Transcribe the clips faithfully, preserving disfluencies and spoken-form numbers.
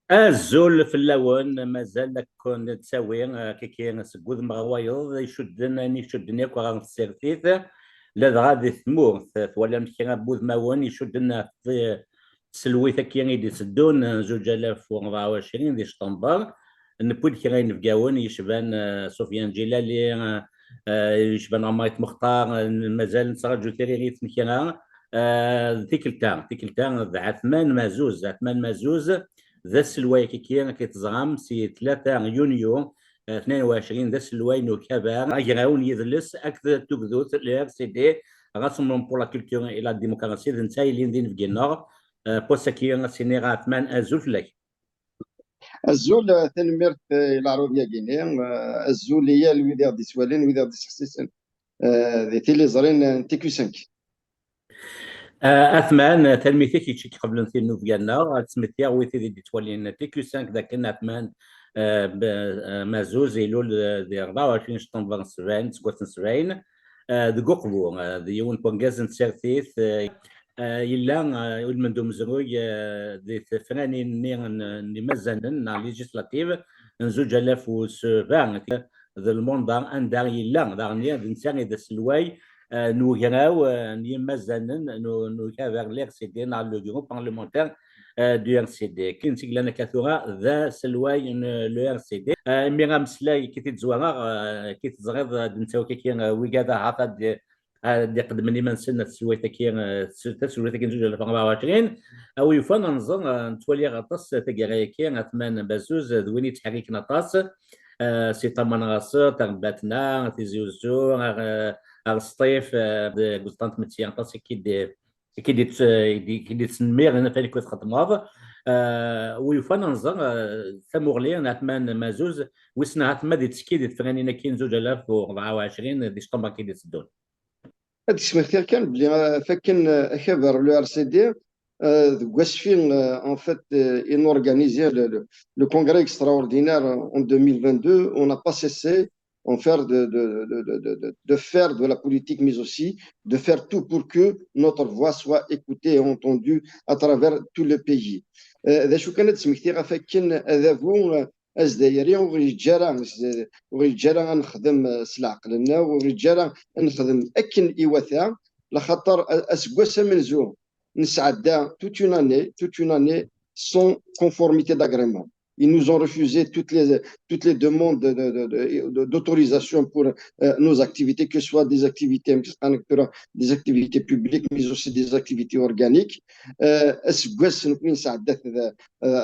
Azul fell-awen, mazal la ken-nettawi, eh, kiki seg wudem ɣer wayeḍ, icudden, ayen icudden akk ɣer tsertit, ladɣa di tmurt. Twalam kra n wudmawen icudden ɣef tselwit-agi i d-iteddun, zuǧ alaf u rebɛa u ɛecrin di Ctember. Newwi-d kra inebgawen yecban, eh, Sofiane Djilali, eh, eh, yecban Amrit Mextar, eh, mazal nettraǧu tiririt n kra. Eh, tikkelt-a, tikkelt-a d Ɛetman Mazuz. Ɛetman Mazuz d aselway kiki, akka teẓram, si tlata yunyu, eh, tnayen u ɛecrin, d aselway n ukabar agraw n yidles akked tugdut, le R C D, Rassemblement pour la Culture et la Démocratie, d netta yellin d inebgi-nneɣ. Eh, n wass-agi, ad s-iniɣ Ɛetman, azul fell-ak. Azul, eh, tanemmirt, eh, i leɛrud-agi-nni, eh, azul i yal wid i ɣ-d-ittwalin, wid i ɣ-d-isexsisen, eh, di tiliẓri n, n T Q cinq. Eh, Ɛetman, tanemmirt-ik i kečč i iqeblen tinubga-nneɣ. Ad smektiɣ wid i d-ittwalin T Q cinq d akken Ɛetman, eh, b-, eh, Mazuz ilul, eh, di rebɛa u ɛecrin Ctember n sebɛin, seg wass n sebɛin, eh, deg Uqbu, eh, d yiwen n urgaz n tsertit, eh, eh, yella, eh, ilmend umezruy, eh, di tefranin-nni n, n imazanen neɣ législatives n zuǧ alaf u sebɛa, d lmunda anda yella, daɣen d netta i d aselway, eh, n ugraw, eh, n yimazanen n, n ukabar n le R C D neɣ le groupe parlementaire, eh, du R C D. Akken tt-yellan akka tura d aselway n le R C D. Eh, imir ameslay, ki t-id-zwareɣ, eh, ki teẓriḍ, eh, d netta wakaki, eh, wigad ahat ad, ad d-iqeddmen iman-nsen ɣer tselwayt-agi, eh, s-, taselwayt-agi n zuǧ alaf u rebɛa u ɛecrin. A wi yufan ad nẓer, eh, nettwali aṭas taggara-agi, Ɛetman Mazuz, eh, d win yettḥerriken aṭas, eh, si Tamanɣaṣert ar Batna, Tizi Uzzu, ar, eh, ar Sṭif, eh, deg uẓeṭṭa n tmetti, aṭas i k-id-, i k-id-, i k-id-yettnemmiren ɣef wayen i txeddmeḍ. Eh, wi yufan ad nẓer, eh, tamuɣli n Ɛetman Mazuz, wissen ahat ma d ittekki di tefranin-agi n zuǧ alaf u rebɛa u ɛecrin di Ctember-agi i d-iteddun. Ad d-smektiɣ kan belli, eh, fakken, eh, akabar le R C D, eh, deg wasfi, eh, en fait, eh, i n-organiser le, le, le congrès extraordinaire en deux mille vingt-deux, on n'a pas cessé en faire de, de, de, de, de, de, de faire de la politique, mais aussi de faire tout pour que notre voix soit écoutée et entendue à travers tout le pays. Eh, d acu kan ad d-smektiɣ ɣef wakken adabu, eh, azdayri ur ɣ-yeǧǧi ara, ur ɣ-yeǧǧi ara ad nexdem, eh, s leɛqel-nneɣ, ur ɣ-yeǧǧi ara ad nexdem akken iwata, laxaṭer a-, aseggas amenzu nesɛedda toute une année, toute une année sans conformité d'agrément. Ils nous ont refusé toutes les, toutes les demandes de, de, de, de, de, d'autorisation pour, euh, nos activités, que ce soit des activités, des activités publiques, mais aussi des activités organiques. Euh, aseggas nekkni nesɛedda-t d,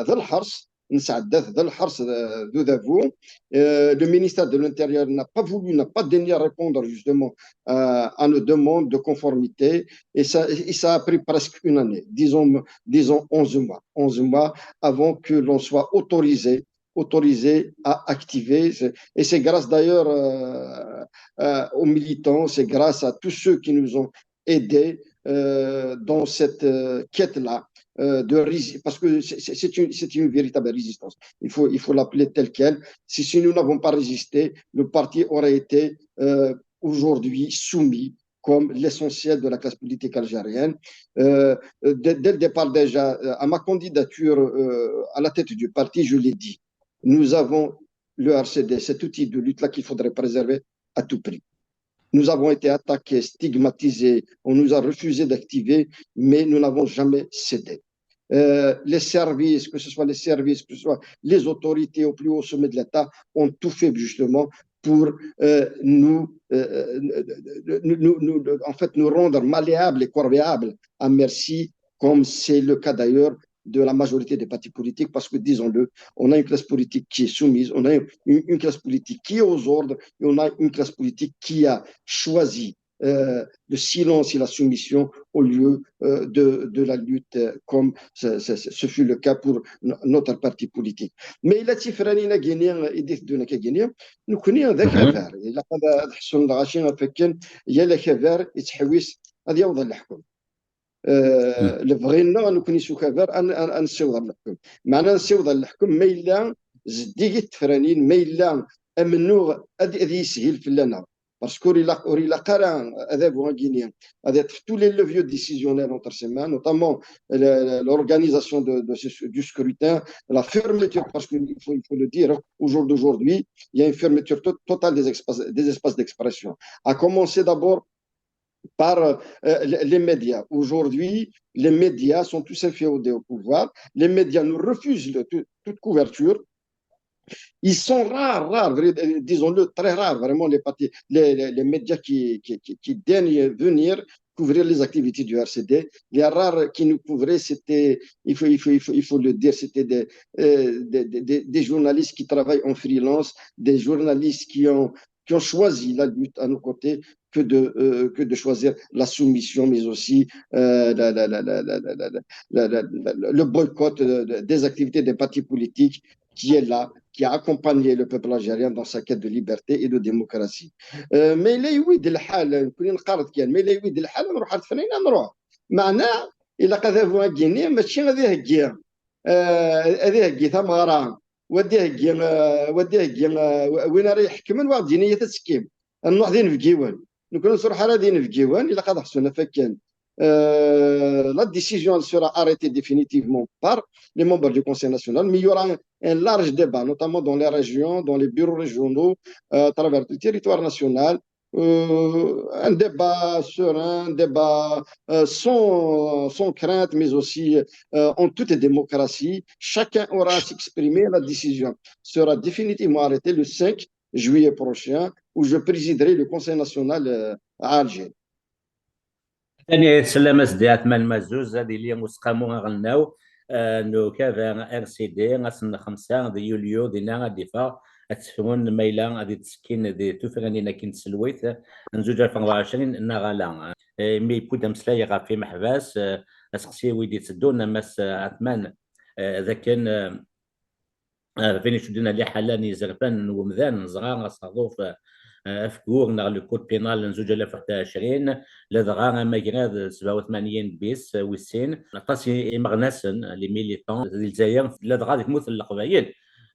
d lḥers, nesɛedda-t d lḥers, d, d udabu. Euh, le ministère de l'Intérieur n'a pas voulu, n'a pas daigné répondre justement, euh, à nos demandes de conformité. Et ça, et ça a pris presque une année, disons, disons onze mois, onze mois avant que l'on soit autorisé, autorisé à activer. Et c'est grâce d'ailleurs, euh, euh, aux militants, c'est grâce à tous ceux qui nous ont aidés, euh, dans cette, euh, quête-là, euh, de rési-, parce que c'est, c'est, c'est une, c'est une véritable résistance. Il faut, il faut l'appeler telle qu'elle. Si, si nous n'avons pas résisté, le parti aurait été, euh, aujourd'hui soumis comme l'essentiel de la classe politique algérienne. Euh, dès, dès le départ déjà, euh, à ma candidature, euh, à la tête du parti, je l'ai dit, nous avons le R C D, cet outil de lutte-là qu'il faudrait préserver à tout prix. Nous avons été attaqués, stigmatisés, on nous a refusé d'activer, mais nous n'avons jamais cédé. Euh, les services, que ce soit les services, que ce soit les autorités au plus haut sommet de l'État, ont tout fait justement pour, euh, nous, euh, nous, nous, nous, en fait, nous rendre malléables et corvéables à merci, comme c'est le cas d'ailleurs de la majorité des partis politiques, parce que, disons-le, on a une classe politique qui est soumise, on a une, une classe politique qui est aux ordres, et on a une classe politique qui a choisi, euh, le silence et la soumission au lieu, euh, de, de la lutte, euh, comme ce, ce, ce fut le cas pour n-, notre parti politique. Mais il a tifranin à Guinée, il dit de Guinée, nous connaissons des cavers. Il a pas de son de Rachin africain, il y a les cavers, il s'est ad yaweḍ ɣer leḥkem. Euh, lebɣi-nneɣ ad nekkni s ukabar, ad, ad, ad nessiweḍ ɣer leḥkem. Meɛna ad nessiweḍ ɣer leḥkem, ma yella zeddigit tefranin, ma yella amennuɣ ad, ad yishil fell-aneɣ. Parce que ur ilaq, ur ilaq ara adabu-agi-nni ad yeṭṭef tous les leviers décisionnels entre ses mains, notamment le- le- l'organisation de, de ce- du scrutin, la fermeture, parce qu'il faut, il faut le dire, au jour d'aujourd'hui, il y a une fermeture to- totale des espaces, des espaces d'expression. À commencer d'abord par euh, les médias. Aujourd'hui, les médias sont tous inféodés au pouvoir. Les médias nous refusent le- tout- toute couverture. Ils sont rares, rares, disons-le, très rares, vraiment, les, les, les, médias qui, qui, qui, daignent venir couvrir les activités du R C D. Les rares qui nous couvraient, c'était, il faut, il faut, il faut, il faut le dire, c'était des, euh, des, des, des, journalistes qui travaillent en freelance, des journalistes qui ont, qui ont choisi la lutte à nos côtés que de, euh, que de choisir la soumission, mais aussi euh, la, la, la, le boycott des activités des partis politiques qui est là, qui a accompagné le peuple algérien dans sa quête de liberté et de démocratie. Euh, mais il est oui de l'hal, كنا نقارض كان, mais il est oui de l'hal, نروح عند فنان نروح. معناه إلا قذفوا هاكيني ماشي غادي يهجي, آه, غادي يهجي ثمغرة, ودي يهجي, آه, ودي يهجي, آه, وين راه يحكم الواحد دينية تسكيم. نروح دين في جيوان. نكون نصرح على دين في جيوان إلا قد حسنا فكان. Euh, la décision elle sera arrêtée définitivement par les membres du Conseil national, mais il y aura un, un large débat, notamment dans les régions, dans les bureaux régionaux, euh, à travers le territoire national. Euh, un débat serein, un débat euh, sans, sans crainte, mais aussi euh, en toute démocratie. Chacun aura à s'exprimer. La décision sera définitivement arrêtée le cinq juillet prochain, où je présiderai le Conseil national euh, à Alger. Tani tsellam-as-d i Ɛetman Mazuz, ad yili useqqamu aɣelnaw, eh, n ukaba R C D, ass n xemsa di yulyu, dinna ad d-iffeɣ, ad tefrun ma yella ad d-ittekkin di tufranin akin n tselwit n zuǧ alef u rebɛa u ɛecrin neɣ ala. Eh, mi yewwi-d ameslay ɣef imeḥbas, eh, aseqsi wi d-itteddun, a Mass, eh, Ɛetman, eh, d akken, eh, eh, d ayen icudden ar liḥala n yizerfan n wemdan, neẓra asaḍuf, eh, afgur neɣ le code pénal n zuǧ alaf u ḥedd u ɛecrin, ladɣa amagrad sebɛa u tmanyin bis, eh, wis sin, aṭas i- imeɣnasen, les militants di Lezzayer, ladɣa di tmurt n Leqbayel,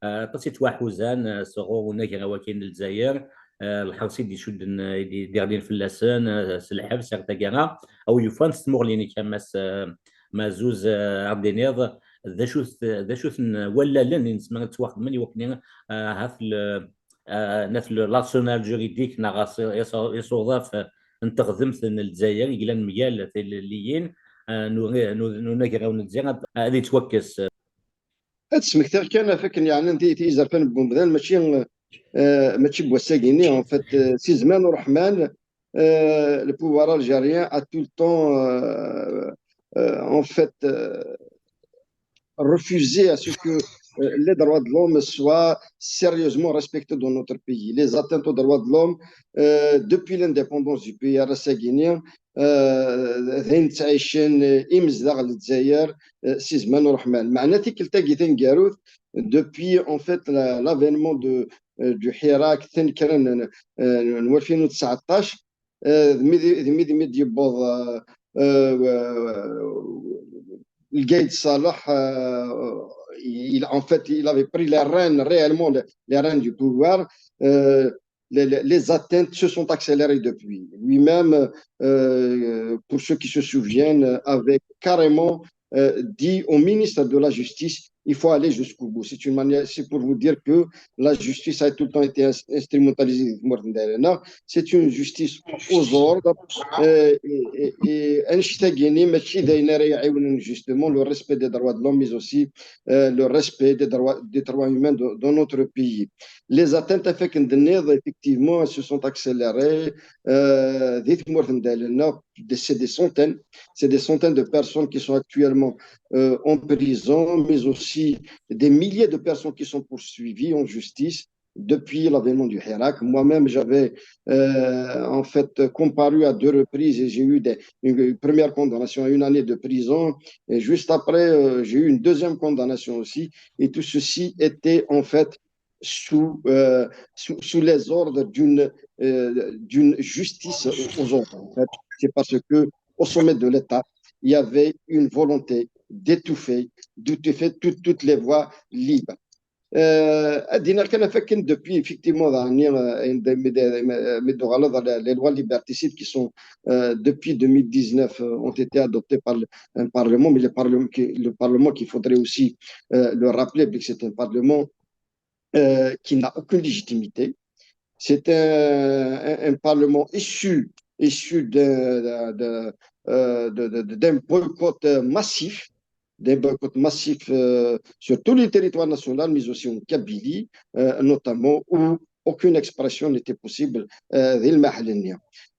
eh, aṭas i ttwaḥuzan, eh, sɣur unagraw-agi n Lezzayer, eh, lḥerṣ i d-icudden, eh, i d-, i d-iɣlin fell-asen, eh, s lḥebs ar taggara, a wi yufan s tmuɣli-inek a Mass, eh, Mazuz, eh, ad d-tiniḍ d acu-t, d acu-ten wallalen i nezmer ad ttwaxedmen i wakken, eh, ahat le, eh, nat le, l'arsenal juridique neɣ as-, is-, isuḍaf n teɣdemt n Lezzayer i yellan mgal tilelliyin, eh, n u-, n u-, n unagraw n Lezzayer ad, ad yettwakkes. Ad smektiɣ kan ɣef akken yeɛnan ti- tizerfan n wemdan, mačči, eh, mačči n wass-agi-nni, en fait, eh, si zman uṛeḥman, euh, le pouvoir algérien a tout le temps, euh, euh, en fait, euh, refusé à ce que euh, les droits de l'homme soient sérieusement respectés dans notre pays. Les atteintes aux droits de l'homme, euh, depuis l'indépendance du P R S guinéen, euh, d ayen ttɛicen, euh, imezdaɣ n Lezzayer, euh, si zman uṛeḥman. Meɛna tikkelt-agi taneggarut, depuis, en fait, la- l'avènement de, euh, du Hirak, tanekra n, euh, n walfin u tseɛṭac, euh, d mi d- d mi d- mi d-yewweḍ, euh, euh, Lgayd Salah, euh, il, en fait, il avait pris les rênes, réellement les, les rênes du pouvoir. Euh, les, les- les atteintes se sont accélérées depuis. Lui-même, euh, pour ceux qui se souviennent, avait carrément euh, dit au ministre de la Justice, il faut aller jusqu'au bout. C'est une manière, c'est pour vous dire que la justice a tout le temps été ins- instrumentalisée. C'est une justice aux ordres. Euh, et, et, et anect-agi-nni, mačči d ayen ara iɛiwnen, justement, le respect des droits de l'homme, mais aussi euh, le respect des droits, des droits humains de- dans notre pays. Les atteintes à fait, effectivement, elles se sont accélérées. Euh, di tmurt n Dali, c'est des centaines, c'est des centaines de personnes qui sont actuellement euh, en prison, mais aussi des milliers de personnes qui sont poursuivies en justice depuis l'avènement du Hirak. Moi-même, j'avais euh, en fait comparu à deux reprises et j'ai eu des- une, une première condamnation à une année de prison. Et juste après, euh, j'ai eu une deuxième condamnation aussi. Et tout ceci était en fait sous, euh, sous, sous les ordres d'une euh, d'une justice aux ordres. En fait, c'est parce que au sommet de l'État, il y avait une volonté d'étouffer, d'étouffer toutes, toutes les voies libres. Euh, ad d-iniɣ kan ɣef wakken depuis, effectivement, daɣen, euh, mi d-, mi d-, mi d-tuɣaleḍ, les lois liberticides qui sont, euh, depuis deux mille dix-neuf, euh, ont été adoptées par le, un parlement, mais le parlement qui, le parlement qu'il faudrait aussi, euh, le rappeler, vu que c'est un parlement, euh, qui n'a aucune légitimité. C'est un, un, un parlement issu, issu d'un, d'un, d'un, euh, de, de, de, d'un boycott, euh, massif, d'un boycott massif, euh, sur tout le territoire national, mais aussi en Kabylie, euh, notamment, où aucune expression n'était possible, euh, di lmaḥal-nni.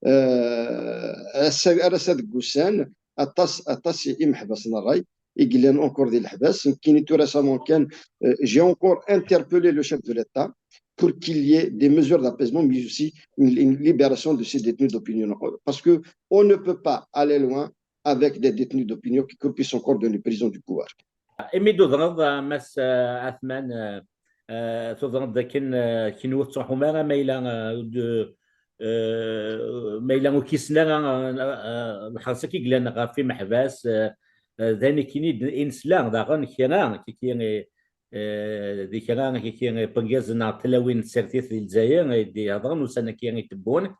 Euh, ass-a, ar ass-a deg ussan, aṭas, aṭas imeḥbas n ṛṛay i yellan encore di leḥbas. Nekkini tura récemment kan, euh, j'ai encore interpellé le chef de l'État pour qu'il y ait des mesures d'apaisement, mais aussi une, une libération de ces détenus d'opinion. Parce que on ne peut pas aller loin avec des détenus d'opinion qui croupissent encore dans les prisons du pouvoir. Imi d-tudreḍ, a Mass, eh, Ɛetman, eh, eh, tudreḍ dakken, eh, kenwi ur tettruḥum ara ma yella, eh, d-, eh, ma yella ur k-yessin ara, eh, eh, lḥerṣ-agi i yellan ɣef imeḥbas, eh, eh, d ayen i k-in-, i nesla daɣen kra, kiki, eh, eh, di kra, kiki, eh, n yirgazen neɣ tlawin n tsertit di Lezzayer, eh, i d-ihedṛen ussan-agi i d-wwin,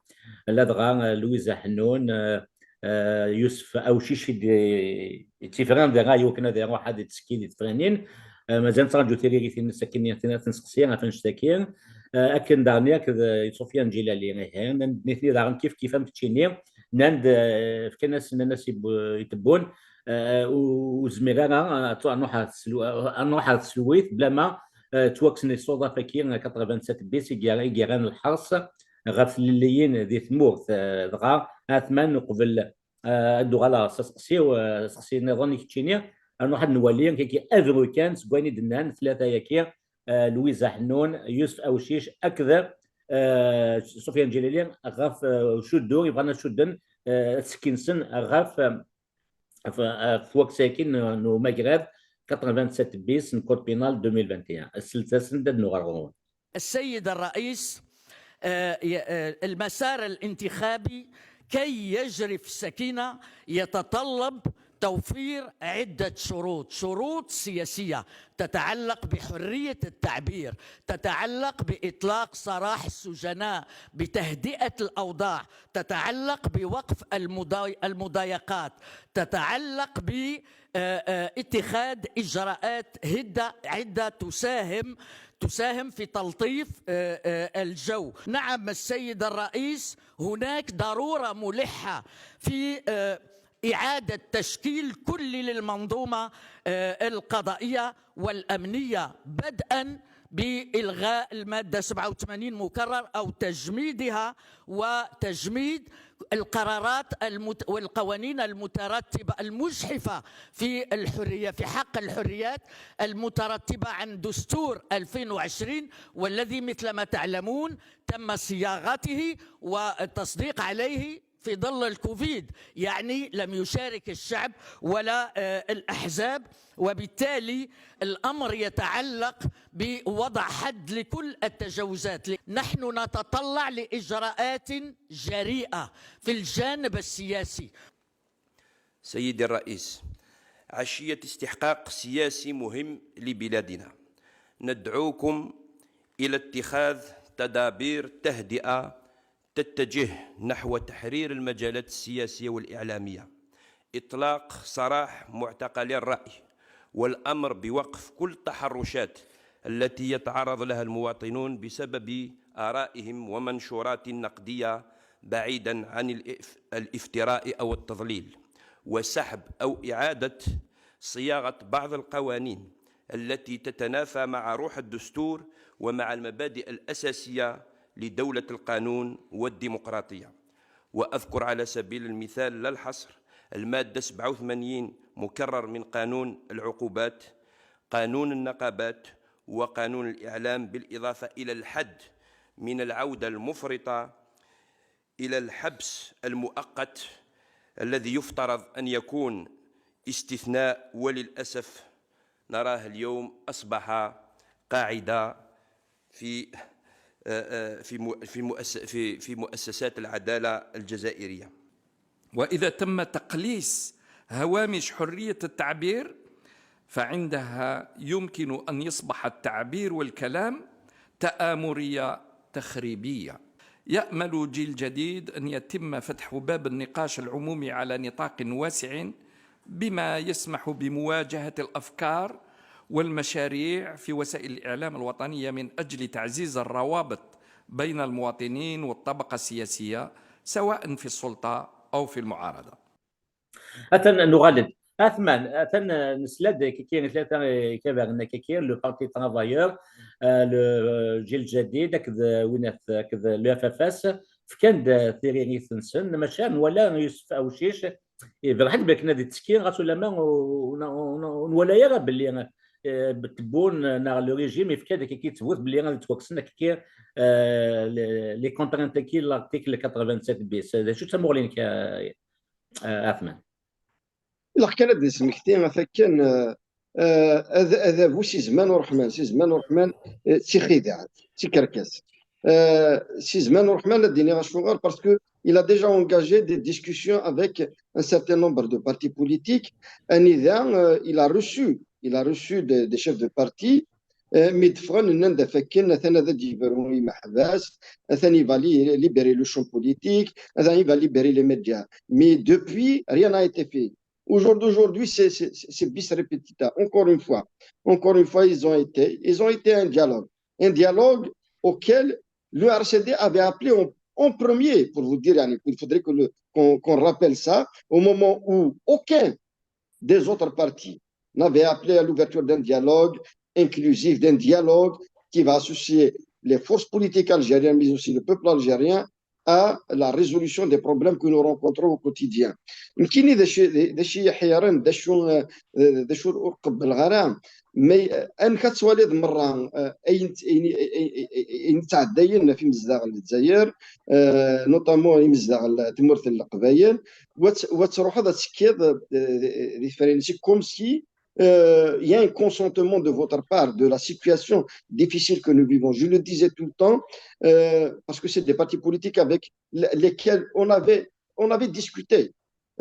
ladɣa, eh, Lwiza Ḥennun, eh, eh, Yusef Awcic i d-, i d-tifran di ṛṛay i wakken ad iṛuḥ ad ittekki di tefranin. Eh, mazal nettraǧu tiririt-nnes akken i, ad t-nseqsi ɣef annect-agi. Eh, akken daɣen akked, eh, Sufyan Ǧilali, ihi, nnan-d nitni daɣen kif kif am keččini, nnan-d, eh, fkan-as, nnan-as i bu-, i d-wwin, eh, ur, ur zmireɣ ara, eh, ad nruḥ ar teslu-, ad nruḥ ar tselwit, blama, eh, ttwakksen isuḍaf-agi, eh, quatre-vingt-sept bis i ger-, i yerran lḥerṣ ɣef tlelliyin di tmurt, eh, dɣa, Ɛetman, uqbel, eh, ad d-uɣaleɣ s aseqsi-w, eh, aseqsi nniḍen i keččini, ad nruḥ ad nwali, kiki, abru kan seg wayen i d-nnan tlata-yagi, eh, Lwiza Ḥennun, Yusef Awcic akked, eh, Sufyan Ǧilali ɣef, eh, ucuddu, yebɣan ad cudden, eh, attekki-nsen ɣef, eh, ɣef, ɣef twaksa-agi n, n umagrad quatre-vingt-sept bis n Code pénal deux mille vingt et un. Slet-asen-d ad nuɣal ɣur-wen. السيد الرئيس، آه، ي-، آه، المسار الانتخابي كي يجري في السكينة يتطلب توفير عدة شروط، شروط سياسية تتعلق بحرية التعبير، تتعلق بإطلاق سراح السجناء، بتهدئة الأوضاع، تتعلق بوقف المضاي-، المضايقات، تتعلق ب، آه، آه، اتخاذ إجراءات هدة، عدة تساهم، تساهم في تلطيف، آه، آه، الجو. نعم، السيد الرئيس، هناك ضرورة ملحة في، آه، إعادة تشكيل كلي للمنظومة، آه، القضائية والأمنية، بدءا بإلغاء المادة سبعة وثمانين مكرر أو تجميدها، وتجميد القرارات المت-، والقوانين المترتبة المجحفة في الحرية، في حق الحريات المترتبة عن دستور ألفين وعشرين، والذي مثل ما تعلمون تم صياغته والتصديق عليه في ظل الكوفيد، يعني لم يشارك الشعب ولا، آه، الأحزاب، وبالتالي الأمر يتعلق بوضع حد لكل التجاوزات. نحن نتطلع لإجراءات جريئة في الجانب السياسي. سيدي الرئيس، عشية استحقاق سياسي مهم لبلادنا، ندعوكم إلى اتخاذ تدابير تهدئة تتجه نحو تحرير المجالات السياسية والإعلامية، إطلاق سراح معتقلي الرأي، والأمر بوقف كل التحرشات التي يتعرض لها المواطنون بسبب آرائهم ومنشورات نقدية بعيدا عن الإف-، الافتراء أو التضليل، وسحب أو إعادة صياغة بعض القوانين التي تتنافى مع روح الدستور ومع المبادئ الأساسية لدولة القانون والديمقراطية. وأذكر على سبيل المثال لا الحصر المادة سبعة وثمانين مكرر من قانون العقوبات، قانون النقابات، وقانون الإعلام، بالإضافة إلى الحد من العودة المفرطة إلى الحبس المؤقت الذي يفترض أن يكون استثناء، وللأسف نراه اليوم أصبح قاعدة في، آه، آه، في مؤ-، في مؤس-، في، في مؤسسات العدالة الجزائرية. وإذا تم تقليص هوامش حرية التعبير، فعندها يمكن أن يصبح التعبير والكلام تآمرية تخريبية. يأمل جيل جديد أن يتم فتح باب النقاش العمومي على نطاق واسع، بما يسمح بمواجهة الأفكار والمشاريع في وسائل الإعلام الوطنية من أجل تعزيز الروابط بين المواطنين والطبقة السياسية، سواء في السلطة أو في المعارضة. Atan nuɣal-d. Athman, atan nesla-d kiki i tlata, eh, kabarna kiki, le Parti Travailleur, eh, le, eh, Jil Jadid, akked, eh, winat, akked le F F S, fkan-d, eh, tiririt-nsen, maca nwala Yusef Awcic, eh, iberreḥ-d belli akken ad ittekki, ɣas ulamma ur, ur, ur, ur nwala ara belli, eh, Tebboune neɣ le régime yefka-d kiki ttbut belli ad ittwakksen kiki, eh, les, les contraintes-agi n l'article quatre-vingt-sept bis. D acu d tamuɣli-inek, eh, eh, Athman? Ilaq kan ad d-nesmekti ɣef akken, eh, eh, ad, adabu si zzman uṛeḥman, si zzman uṛeḥman, eh, d tixidaɛ, d tikerkas. Eh, si zzman uṛeḥman, ad d-iniɣ acuɣer, parce que il a déjà engagé des discussions avec un certain nombre de partis politiques. Anida, eh, il a reçu, il a reçu des, des chefs de parti, eh, mi d-ffɣen, nnan-d ɣef akken atan ad d-yebru imeḥbas, atan il va li-, libérer le champ politique, atan il va libérer les médias. Mais depuis, rien n'a été fait. Aujourd'hui, aujourd'hui, c'est, c'est, c'est bis repetita. Encore une fois, encore une fois, ils ont été, ils ont été un dialogue. Un dialogue auquel le R C D avait appelé en, en premier, pour vous dire, yani, il faudrait que le, qu'on, qu'on rappelle ça, au moment où aucun des autres partis n'avait appelé à l'ouverture d'un dialogue inclusif, d'un dialogue qui va associer les forces politiques algériennes, mais aussi le peuple algérien, à la résolution des problèmes que nous rencontrons au quotidien. Nekkini d acu, d acu i yi-iḥeyren, d acu, eh, d acu ur qebbleɣ ara, mais, eh, amek ad twaliḍ merra, eh, ayen, ayen, ayen, ayen, ayen yettɛeddayen ɣef imezdaɣ n Lezzayer, eh, notamment imezdaɣ n tmurt n Leqbayel, wa t-, wa truḥeḍ ad tekkiḍ, eh, di tefranin, c'est comme si, euh, il y a un consentement de votre part de la situation difficile que nous vivons. Je le disais tout le temps, euh, parce que c'est des partis politiques avec le-, lesquels on avait, on avait discuté.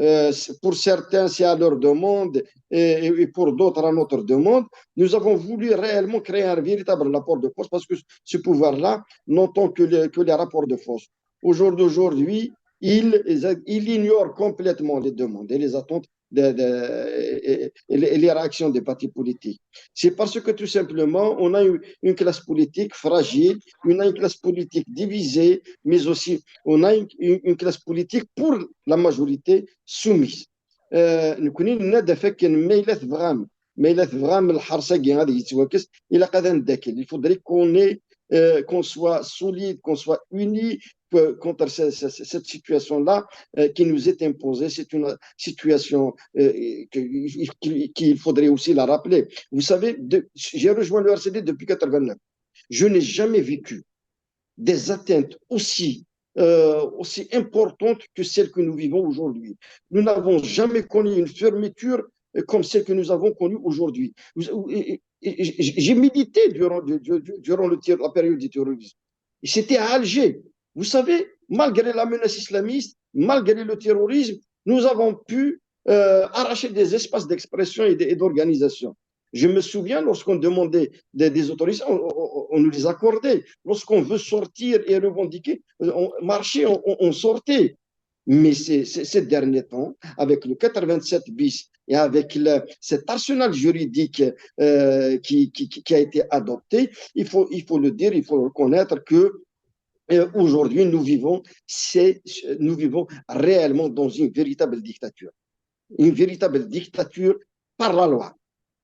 Euh, c'est, pour certains, c'est à leur demande et, et pour d'autres, à notre demande. Nous avons voulu réellement créer un véritable rapport de force parce que ce pouvoir-là n'entend que les, que les rapports de force. Aujourd'hui, aujourd'hui, il, il ignore complètement les demandes et les attentes de, de, et, et les, et les réactions des partis politiques. C'est parce que tout simplement, on a une, une classe politique fragile, on a une classe politique divisée, mais aussi on a une, une, une classe politique pour la majorité soumise. Euh, nekkni nenna-d ɣef akken ma yella tebɣam, ma yella tebɣam lḥers-agi ad yettwakkes, ilaq ad neddakel. Il faudrait qu'on ait, euh, qu'on soit solide, qu'on soit unis, euh, contre ce-, ce-, cette situation-là, euh, qui nous est imposée. C'est une situation, euh, que, qu'il, qu'il faudrait aussi la rappeler. Vous savez, de, j'ai rejoint le R C D depuis quatre-vingt-neuf. Je n'ai jamais vécu des atteintes aussi, euh, aussi importantes que celles que nous vivons aujourd'hui. Nous n'avons jamais connu une fermeture, euh, comme celle que nous avons connue aujourd'hui. Vous, et, et, et, j'ai, j'ai médité durant, du-, du-, du-, durant le ter-, la période du terrorisme. Et c'était à Alger. Vous savez, malgré la menace islamiste, malgré le terrorisme, nous avons pu, euh, arracher des espaces d'expression et de, et d'organisation. Je me souviens, lorsqu'on demandait des, des autorisations, on, on, on nous les accordait. Lorsqu'on veut sortir et revendiquer, euh, on, marcher, on, on, on sortait. Mais ces, ces, ces derniers temps, avec le quatre-vingt-sept bis et avec le, cet arsenal juridique, euh, qui, qui, qui, qui a été adopté, il faut, il faut le dire, il faut le reconnaître que, euh, aujourd'hui, nous vivons, c'est, nous vivons réellement dans une véritable dictature. Une véritable dictature par la loi.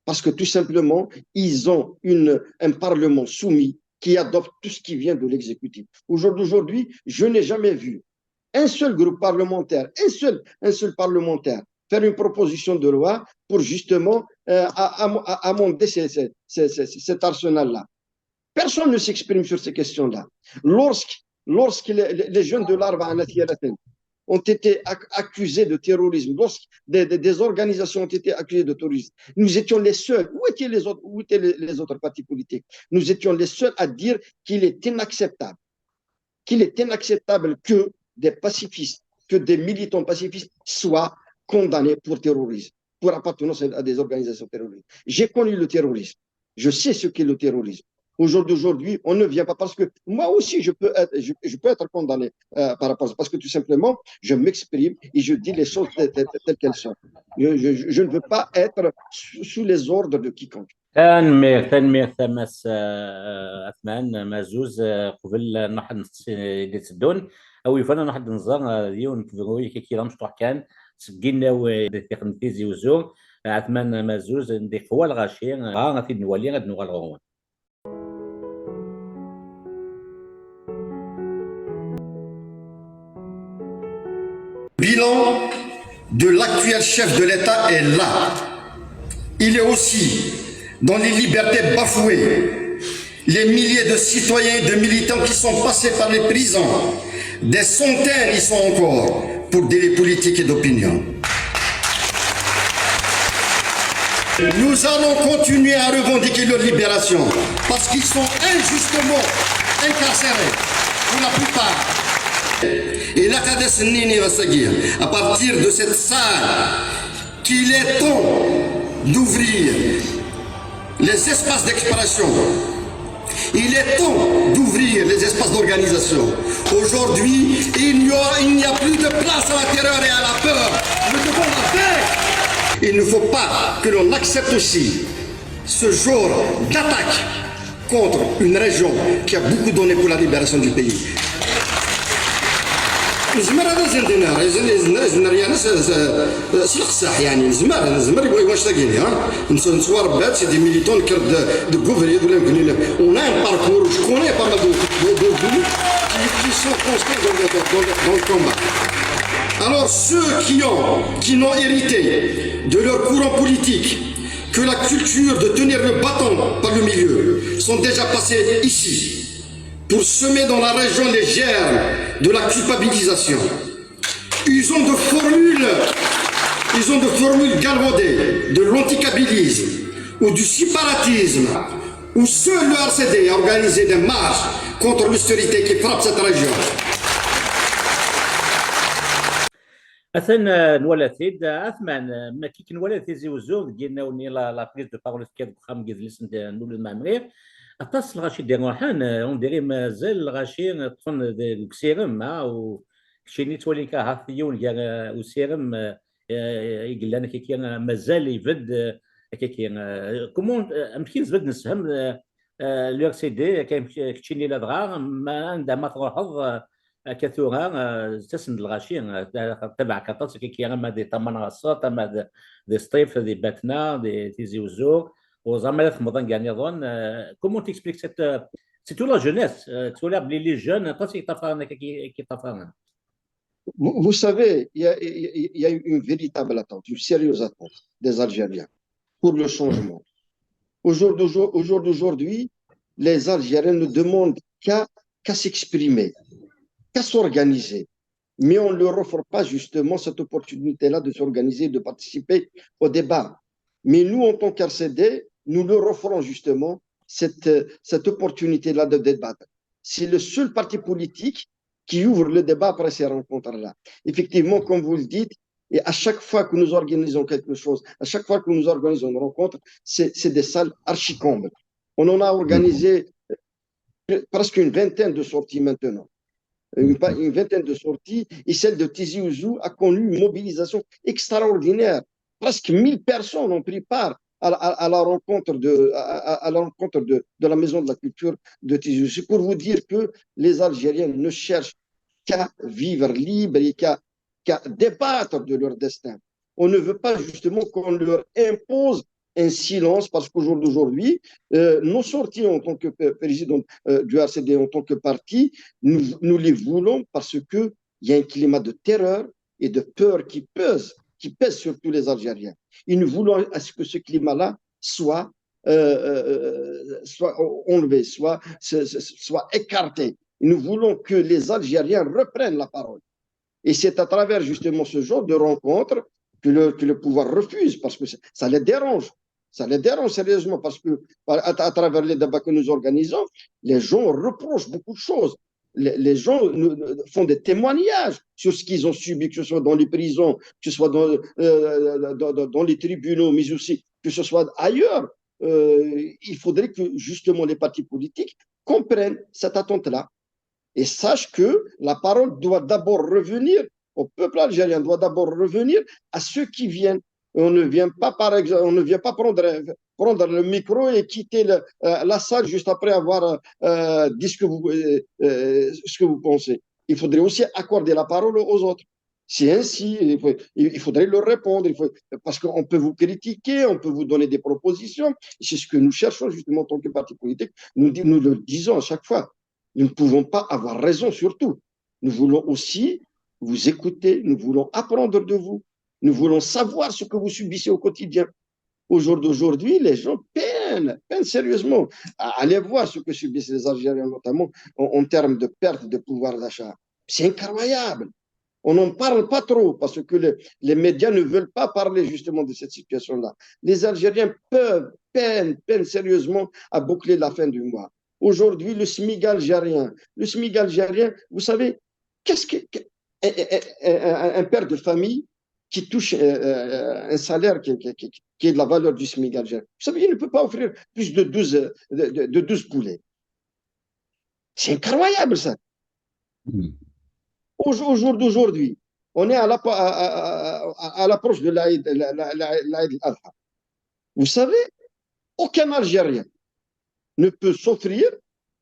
Parce que tout simplement, ils ont une, un parlement soumis qui adopte tout ce qui vient de l'exécutif. Aujourd'hui, aujourd'hui, je n'ai jamais vu un seul groupe parlementaire, un seul, un seul parlementaire faire une proposition de loi pour justement, euh, a-, a-, a-, amender ces, ces, ces, ces, cet arsenal-là. Personne ne s'exprime sur ces questions-là. Lorsque, lorsque les, les, les jeunes de l'Arba'a Nathiyalaten ont été ac-, accusés de terrorisme, lorsque des, des, des organisations ont été accusées de terrorisme, nous étions les seuls. Où étaient les autres, où étaient les, les autres partis politiques ? Nous étions les seuls à dire qu'il est inacceptable, qu'il est inacceptable que des pacifistes, que des militants pacifistes soient condamnés pour terrorisme. pour appartenance à des organisations terroristes. J'ai connu le terrorisme. Je sais ce qu'est le terrorisme. Au jour d'aujourd'hui, on ne vient pas parce que moi aussi, je peux être, je, je peux être condamné euh, par rapport à ça, parce que tout simplement, je m'exprime et je dis les choses telles, telles, telles qu'elles sont. Je, je, je ne veux pas être sous, sous les ordres de quiconque. Tanemmirt, tanemmirt a Mass, eh, Ɛetman Mazuz, eh, qbel ad nruḥ ad nesteqsi i d-iteddun, a wi yufan ad nruḥ ad nẓer, eh, d yiwen n tebruy, kiki d amecṭuḥ kan, seg yinaw, eh, di tixemt Tizi Uzzu, eh, Ɛetman Mazuz, di qwa lɣaci, eh, ad t-id-nwali, ad nuɣal ɣur-wen. Bilan de l'actuel chef de l'État est là. Il est aussi dans les libertés bafouées. Les milliers de citoyens et de militants qui sont passés par les prisons, des centaines y sont encore pour délits politiques et d'opinion. Nous allons continuer à revendiquer leur libération parce qu'ils sont injustement incarcérés pour la plupart. Et la cadence nini va seguir à partir de cette salle qu'il est temps d'ouvrir les espaces d'expression. Il est temps d'ouvrir les espaces d'organisation. Aujourd'hui, il n'y a, il n'y a plus de place à la terreur et à la peur. Nous devons la faire. Il ne faut pas que l'on accepte aussi ce genre d'attaque contre une région qui a beaucoup donné pour la libération du pays. نزمر هذا زندنا، زندنا يعني سلخصح يعني نزمر نزمر يبغى واش تاقيني ها نسوار بات سي دي ميليتون كرد دو غوفري ولا يمكن لنا on a un parcours je connais pas mal de de de qui qui sont conscrits dans le dans le dans le combat. Alors ceux qui ont qui n'ont hérité de leur courant politique que la culture de tenir le bâton par le milieu sont déjà passés ici pour semer dans la région les germes de la culpabilisation. Ils ont de formules, ils ont de formules galvaudées de l'anticabilisme ou du séparatisme où seul le R C D a organisé des marches contre l'austérité qui frappe cette région. Atan, eh, nwala-t-id, eh, Ɛetman, eh, ma kik nwala Tizi Uzzu deg yinaw-nni la, la prise de parole tekka deg uxxam n yidles n, n Lulud Mɛemmri. Aṭas n lɣaci d-iruḥen, eh, on dirait mazal lɣaci ṭṭfen deg usirem, ha, u keččini ttwalin-k ahat yiwen gar, eh, usirem, eh, eh, i yellan akkaki, eh, mazal ibedd, eh, akkaki, eh, comment, eh, amek i nezmer ad nessefhem, eh, eh, le R C D, akka, keččini ladɣa, ma anda ma truḥeḍ, eh, akka tura, eh, ttasen-d lɣaci, eh, tabeɛk aṭas, akkaki, ama di Tamanɣaṣṣa, ama d, di Sṭif, di Batna, di Tizi Uzzu, ur ẓer ma la txemmeḍ anga nniḍen. Eh, comment t'expliques cette, eh, surtout la jeunesse, eh, ttwaliɣ belli les jeunes, aṭas i yeṭṭafaren, akkaki, i yeṭṭafaren. Vous, vous savez, il y a, il y a une véritable attente, une sérieuse attente des Algériens pour le changement. Au jour d'aujourd'hui, au jour d'aujourd'hui, les Algériens ne demandent qu'à, qu'à s'exprimer, qu'à s'organiser. Mais on ne leur offre pas justement cette opportunité-là de s'organiser, de participer au débat. Mais nous, en tant qu'R C D, nous leur offrons justement cette, cette opportunité-là de débattre. C'est le seul parti politique qui ouvre le débat après ces rencontres-là. Effectivement, comme vous le dites, et à chaque fois que nous organisons quelque chose, à chaque fois que nous organisons une rencontre, c'est, c'est des salles archicombles. On en a organisé, euh, presque une vingtaine de sorties maintenant. Une, une vingtaine de sorties, et celle de Tizi Ouzou a connu une mobilisation extraordinaire. Presque mille personnes ont pris part à, à, à la rencontre, de, à, à la rencontre de, de la Maison de la Culture de Tizi Ouzou. C'est pour vous dire que les Algériens ne cherchent qu'à vivre libre et qu'à, qu'à débattre de leur destin. On ne veut pas justement qu'on leur impose un silence, parce qu'au jour d'aujourd'hui, euh, nos sorties en tant que président, euh, du R C D, en tant que parti, nous, nous les voulons parce que il y a un climat de terreur et de peur qui pèse, qui pèse sur tous les Algériens. Et nous voulons à ce que ce climat-là soit, euh, euh, soit enlevé, soit, soit écarté. Et nous voulons que les Algériens reprennent la parole. Et c'est à travers justement ce genre de rencontre que le, que le pouvoir refuse, parce que ça, ça les dérange. Ça les dérange sérieusement, parce que à, à travers les débats que nous organisons, les gens reprochent beaucoup de choses. les, les gens nous, nous font des témoignages sur ce qu'ils ont subi, que ce soit dans les prisons, que ce soit dans, euh, dans, dans- dans les tribunaux, mais aussi que ce soit ailleurs. Euh, il faudrait que justement les partis politiques comprennent cette attente-là et sachent que la parole doit d'abord revenir au peuple algérien, doit d'abord revenir à ceux qui viennent. On ne vient pas, par exemple, on ne vient pas prendre, prendre le micro et quitter le- euh, la salle juste après avoir euh, dit ce que vous, euh, euh, ce que vous pensez. Il faudrait aussi accorder la parole aux autres. C'est ainsi, il, faut- il faudrait leur répondre, il faut, parce qu'on peut vous critiquer, on peut vous donner des propositions. C'est ce que nous cherchons justement en tant que parti politique. Nous, di- nous le disons à chaque fois. Nous ne pouvons pas avoir raison sur tout. Nous voulons aussi vous écouter, nous voulons apprendre de vous, nous voulons savoir ce que vous subissez au quotidien. Au jour d'aujourd'hui, les gens peinent, peinent sérieusement à aller voir ce que subissent les Algériens, notamment en, en termes de perte de pouvoir d'achat. C'est incroyable. On n'en parle pas trop parce que les, les médias ne veulent pas parler justement de cette situation-là. Les Algériens peuvent, peinent, peinent sérieusement à boucler la fin du mois. Aujourd'hui, le SMIC algérien, le SMIC algérien, vous savez, qu'est-ce que, que- un, un- un- un père de famille qui touche euh, euh, un salaire qui, qui- qui- qui est de la valeur du SMIC algérien, vous savez, il ne peut pas offrir plus de douze, de, de- de douze poulets. C'est incroyable, ça. Hmm. Au, au jour d'aujourd'hui, on est à la- à- à- à- à l'approche de l'Aïd la- la- la- l'Aïd al-Adha. Vous savez, aucun Algérien ne peut s'offrir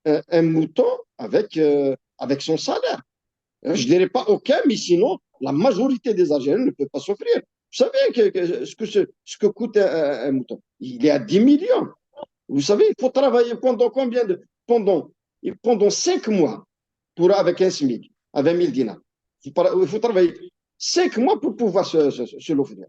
un, un mouton avec, euh, avec son salaire. Je ne dirais pas aucun, mais sinon, la majorité des Algériens ne peut pas s'offrir. Vous savez que, que ce, que ce, ce que coûte un, un- un mouton? Il est à dix millions. Vous savez, il faut travailler pendant combien de... Pendant, pendant cinq mois pour, avec un SMIC, à vingt mille dinars. Il faut, il faut travailler cinq mois pour pouvoir se, se, se l'offrir.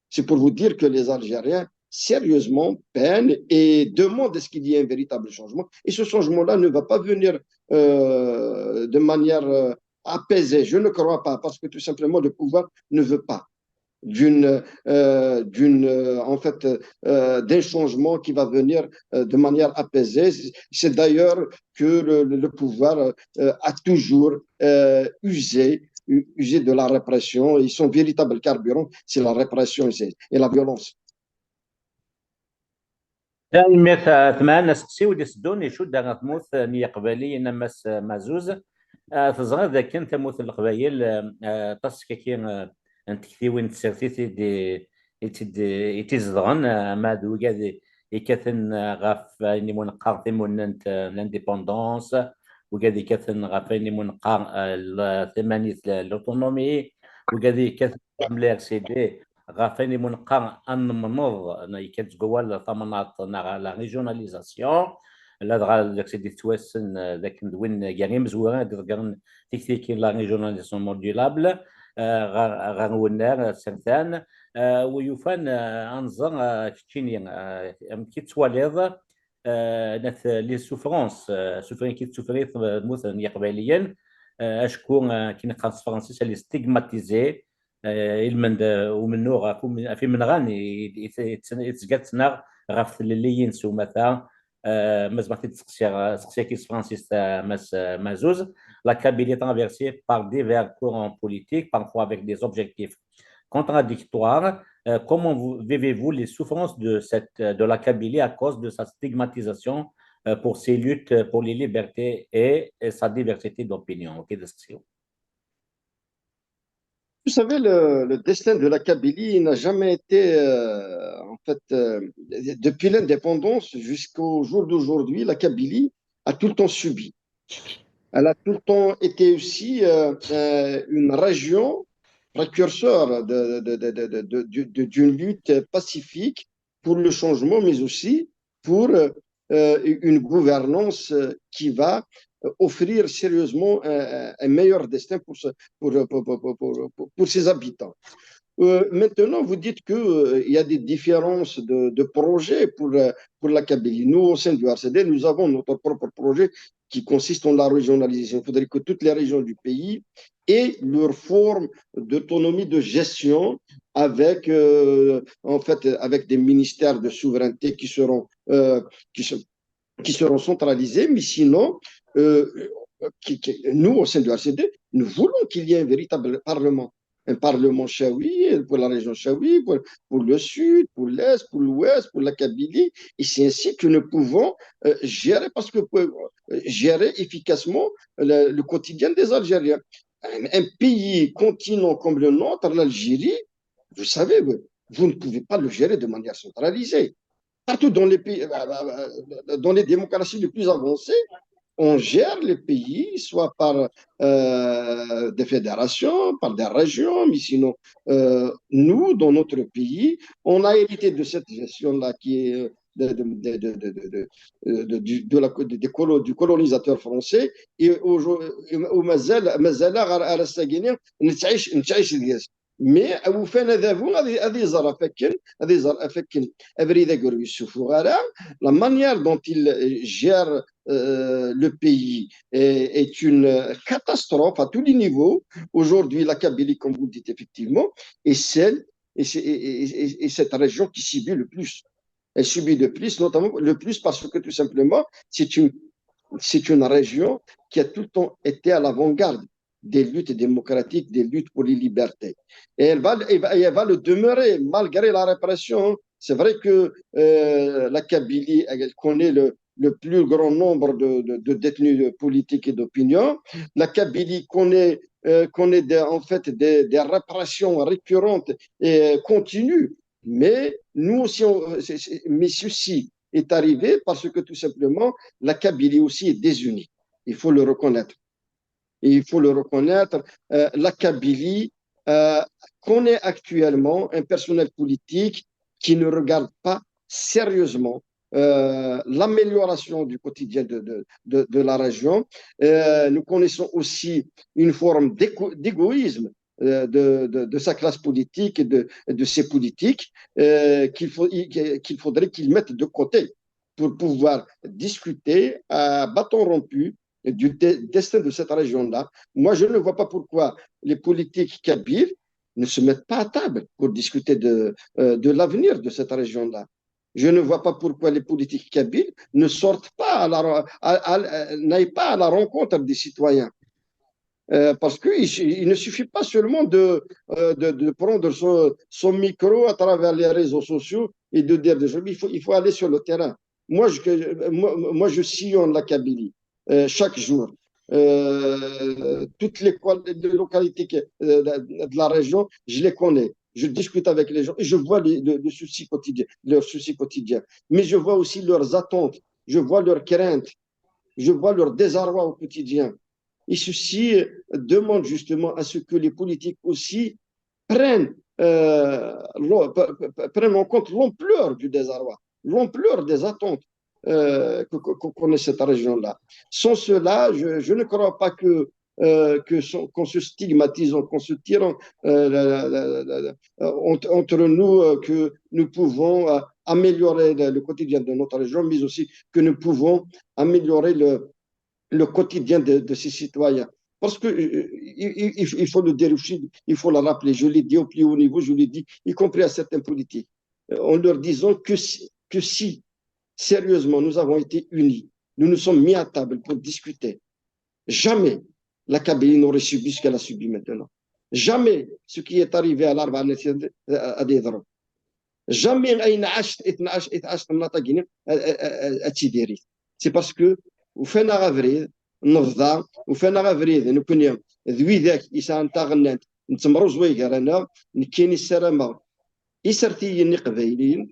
C'est pour vous dire que les Algériens, sérieusement, peinent et demandent à ce qu'il y ait un véritable changement. Et ce changement-là ne va pas venir euh, de manière euh, apaisée. Je ne crois pas, parce que tout simplement, le pouvoir ne veut pas d'une euh, d'une euh, en fait euh, d'un changement qui va venir euh, de manière apaisée. C'est d'ailleurs que le, le pouvoir euh, a toujours euh, usé usé de la répression. Ils sont véritables carburants, c'est la répression et la violence. Tanemmirt a Ɛetman. Aseqsi-w d-iteddun icudd ɣer tmurt n Yiqbayliyen, a Mass Maɛzuz. Ah, teẓriḍ dakken tamurt n Leqbayel, ah, aṭas kaki, ah, n tektiwin n tsertit i d-, i d-, i d-izedɣen, ah, ama d wigad i, ikkaten, ah, ɣef ayen imu neqqar timunent, ah, l'indépendance, wigad ikkaten ɣef ayen imu neqqar, ah, l-, timanit, l'autonomie, wigad ikkaten ɣef l'R C D, ɣef ayen imu neqqar anemneḍ, yekka-d seg wawal tamnaḍt neɣ la régionalisation, ladɣa deg-s i d-yettwassen, eh, d akken d win gar yimezwura i d-iḍeggren tiktikin la régionalisation modulable, eh, ɣer, ɣer wennar, eh, sertan, eh, wi yufan, eh, ad nẓer, eh, keččini, eh, amek i tettwaliḍ, eh, nat les souffrances, eh, suffrir i d-tuffrir tmurt n Yiqbayliyen, eh, acku, eh, akken qqaren s tefransist, elle est stigmatisée, eh, ilmend, eh, umennuɣ ɣef umen-, ɣef imenɣan i, i, i, i tezga tettnaɣ ɣef tlelliyin s umata. Eh, ma zemreɣ ad t-id-seqsiɣ, eh, seqsi-agi s tefransist, eh, Mass, eh, Maɛzuz. La Kabylie est traversée par divers courants politiques, parfois avec des objectifs contradictoires. Eh, comment vous, vivez-vous les souffrances de cette, de la Kabylie à cause de sa stigmatisation, eh, pour ses luttes pour les libertés et, et sa diversité d'opinion? Ok, de seqsi-w. Vous savez, le, le destin de la Kabylie n'a jamais été, euh, en fait, euh, depuis l'indépendance jusqu'au jour d'aujourd'hui, la Kabylie a tout le temps subi. Elle a tout le temps été aussi euh, euh, une région précurseur de, de, de, de, de, de- d'une lutte pacifique pour le changement, mais aussi pour euh, euh, une gouvernance euh, qui va euh, offrir sérieusement un, un meilleur destin pour, ce- pour, pour, pour, pour, pour- pour ses habitants. Euh, maintenant, vous dites qu'il y a des différences de, de projets pour, euh, pour la Kabylie. Nous, au sein du R C D, nous avons notre propre projet qui consiste en la régionalisation. Il faudrait que toutes les régions du pays aient leur forme d'autonomie de gestion avec, euh, en fait, avec des ministères de souveraineté qui seront, euh, qui se- qui seront centralisés, mais sinon, euh, qui, qui, nous, au sein du R C D, nous voulons qu'il y ait un véritable parlement. Un parlement chaoui pour la région chaoui, pour, pour le sud, pour l'est, pour l'ouest, pour la Kabylie. Et c'est ainsi que nous pouvons euh, gérer, parce que pour euh, gérer efficacement le, le quotidien des Algériens. Un, un pays continent comme le nôtre, l'Algérie, vous savez, vous, vous ne pouvez pas le gérer de manière centralisée. Partout dans les pays, euh, euh, euh, dans les démocraties les plus avancées, on gère les pays soit par euh, des fédérations, par des régions, mais sinon, euh, nous, dans notre pays, on a hérité de cette gestion-là qui est de, de, de, de, de, de, de, du, de la, de, de colo- du colonisateur français. Et aujourd'hui, ومازال مازال غير على الساكنين نتعيش نتعيش ديال. Mais awufan adabu ad ad iẓer af akken ad iẓer af akken abrid agar ur yessufuɣ ara. La manière dont il gère euh, le pays est, est une catastrophe à tous les niveaux. Aujourd'hui, la Kabylie, comme vous le dites effectivement, est celle et, c'est- et- et- et- et cette région qui subit le plus. Elle subit le plus, notamment le plus parce que tout simplement, c'est une, c'est une région qui a tout le temps été à l'avant-garde des luttes démocratiques, des luttes pour les libertés. Et elle va, elle va, elle va le demeurer malgré la répression. C'est vrai que euh, la Kabylie, elle connaît le, le plus grand nombre de, de- de détenus politiques et d'opinion. La Kabylie connaît, euh, connaît des- en fait des, des répressions récurrentes et euh, continues. Mais nous aussi, on- c'est- c'est- mais ceci est arrivé parce que tout simplement, la Kabylie aussi est désunie. Il faut le reconnaître. Et il faut le reconnaître, euh, la Kabylie euh, connaît actuellement un personnel politique qui ne regarde pas sérieusement euh, l'amélioration du quotidien de, de, de, de la région. Euh, nous connaissons aussi une forme d'égo- d'égoïsme euh, de, de, de sa classe politique et de, de ses politiques euh, qu'il faut, qu'il faudrait qu'ils mettent de côté pour pouvoir discuter à bâton rompu du de- destin de cette région-là. Moi, je ne vois pas pourquoi les politiques kabyles ne se mettent pas à table pour discuter de, euh, de l'avenir de cette région-là. Je ne vois pas pourquoi les politiques kabyles ne sortent pas à la, à- à- n'aillent pas à la rencontre des citoyens. Euh, parce qu'il il ne suffit pas seulement de, euh, de, de prendre son, son micro à travers les réseaux sociaux et de dire des choses. Il faut, il faut aller sur le terrain. Moi, je, moi, moi, je sillonne la Kabylie euh, chaque jour. Euh, toutes les, qual- les localités que- euh, de, de la région, je les connais. Je discute avec les gens et je vois les, le, le souci quotidien, leurs soucis quotidiens. Mais je vois aussi leurs attentes, je vois leurs craintes, je vois leur désarroi au quotidien. Et ceci demande justement à ce que les politiques aussi prennent, euh, l'o- p- p- p- prennent en compte l'ampleur du désarroi, l'ampleur des attentes euh, que, que- que connaît cette région-là. Sans cela, je, je ne crois pas que, euh, que sont- qu'on se stigmatise, qu'on se tire euh, la- la- la- la- la- euh, entre, entre nous, euh, que nous pouvons euh, améliorer le, le quotidien de notre région, mais aussi que nous pouvons améliorer le, le quotidien de, de ces citoyens. Parce que euh, il, il- il faut le dire aussi, il faut le rappeler, je l'ai dit au plus haut niveau, je l'ai dit, y compris à certains politiques, euh, en leur disant que si, que si sérieusement nous avons été unis, nous nous sommes mis à table pour discuter, jamais la Kabylie n'aurait subi ce qu'elle a subi maintenant. Jamais ce qui est arrivé à l'arbre à Jamais ayen ɛacet, i tɛac, i tɛac temnaḍt-agi-nni ad tidirit. C'est parce que ufan-aɣ abrid, nebḍa, ufan-aɣ abrid, nekkni d widak yesɛan taɣennant, nettemruẓway gar-aneɣ, nekkini ssarameɣ isertiyen iqbayliyen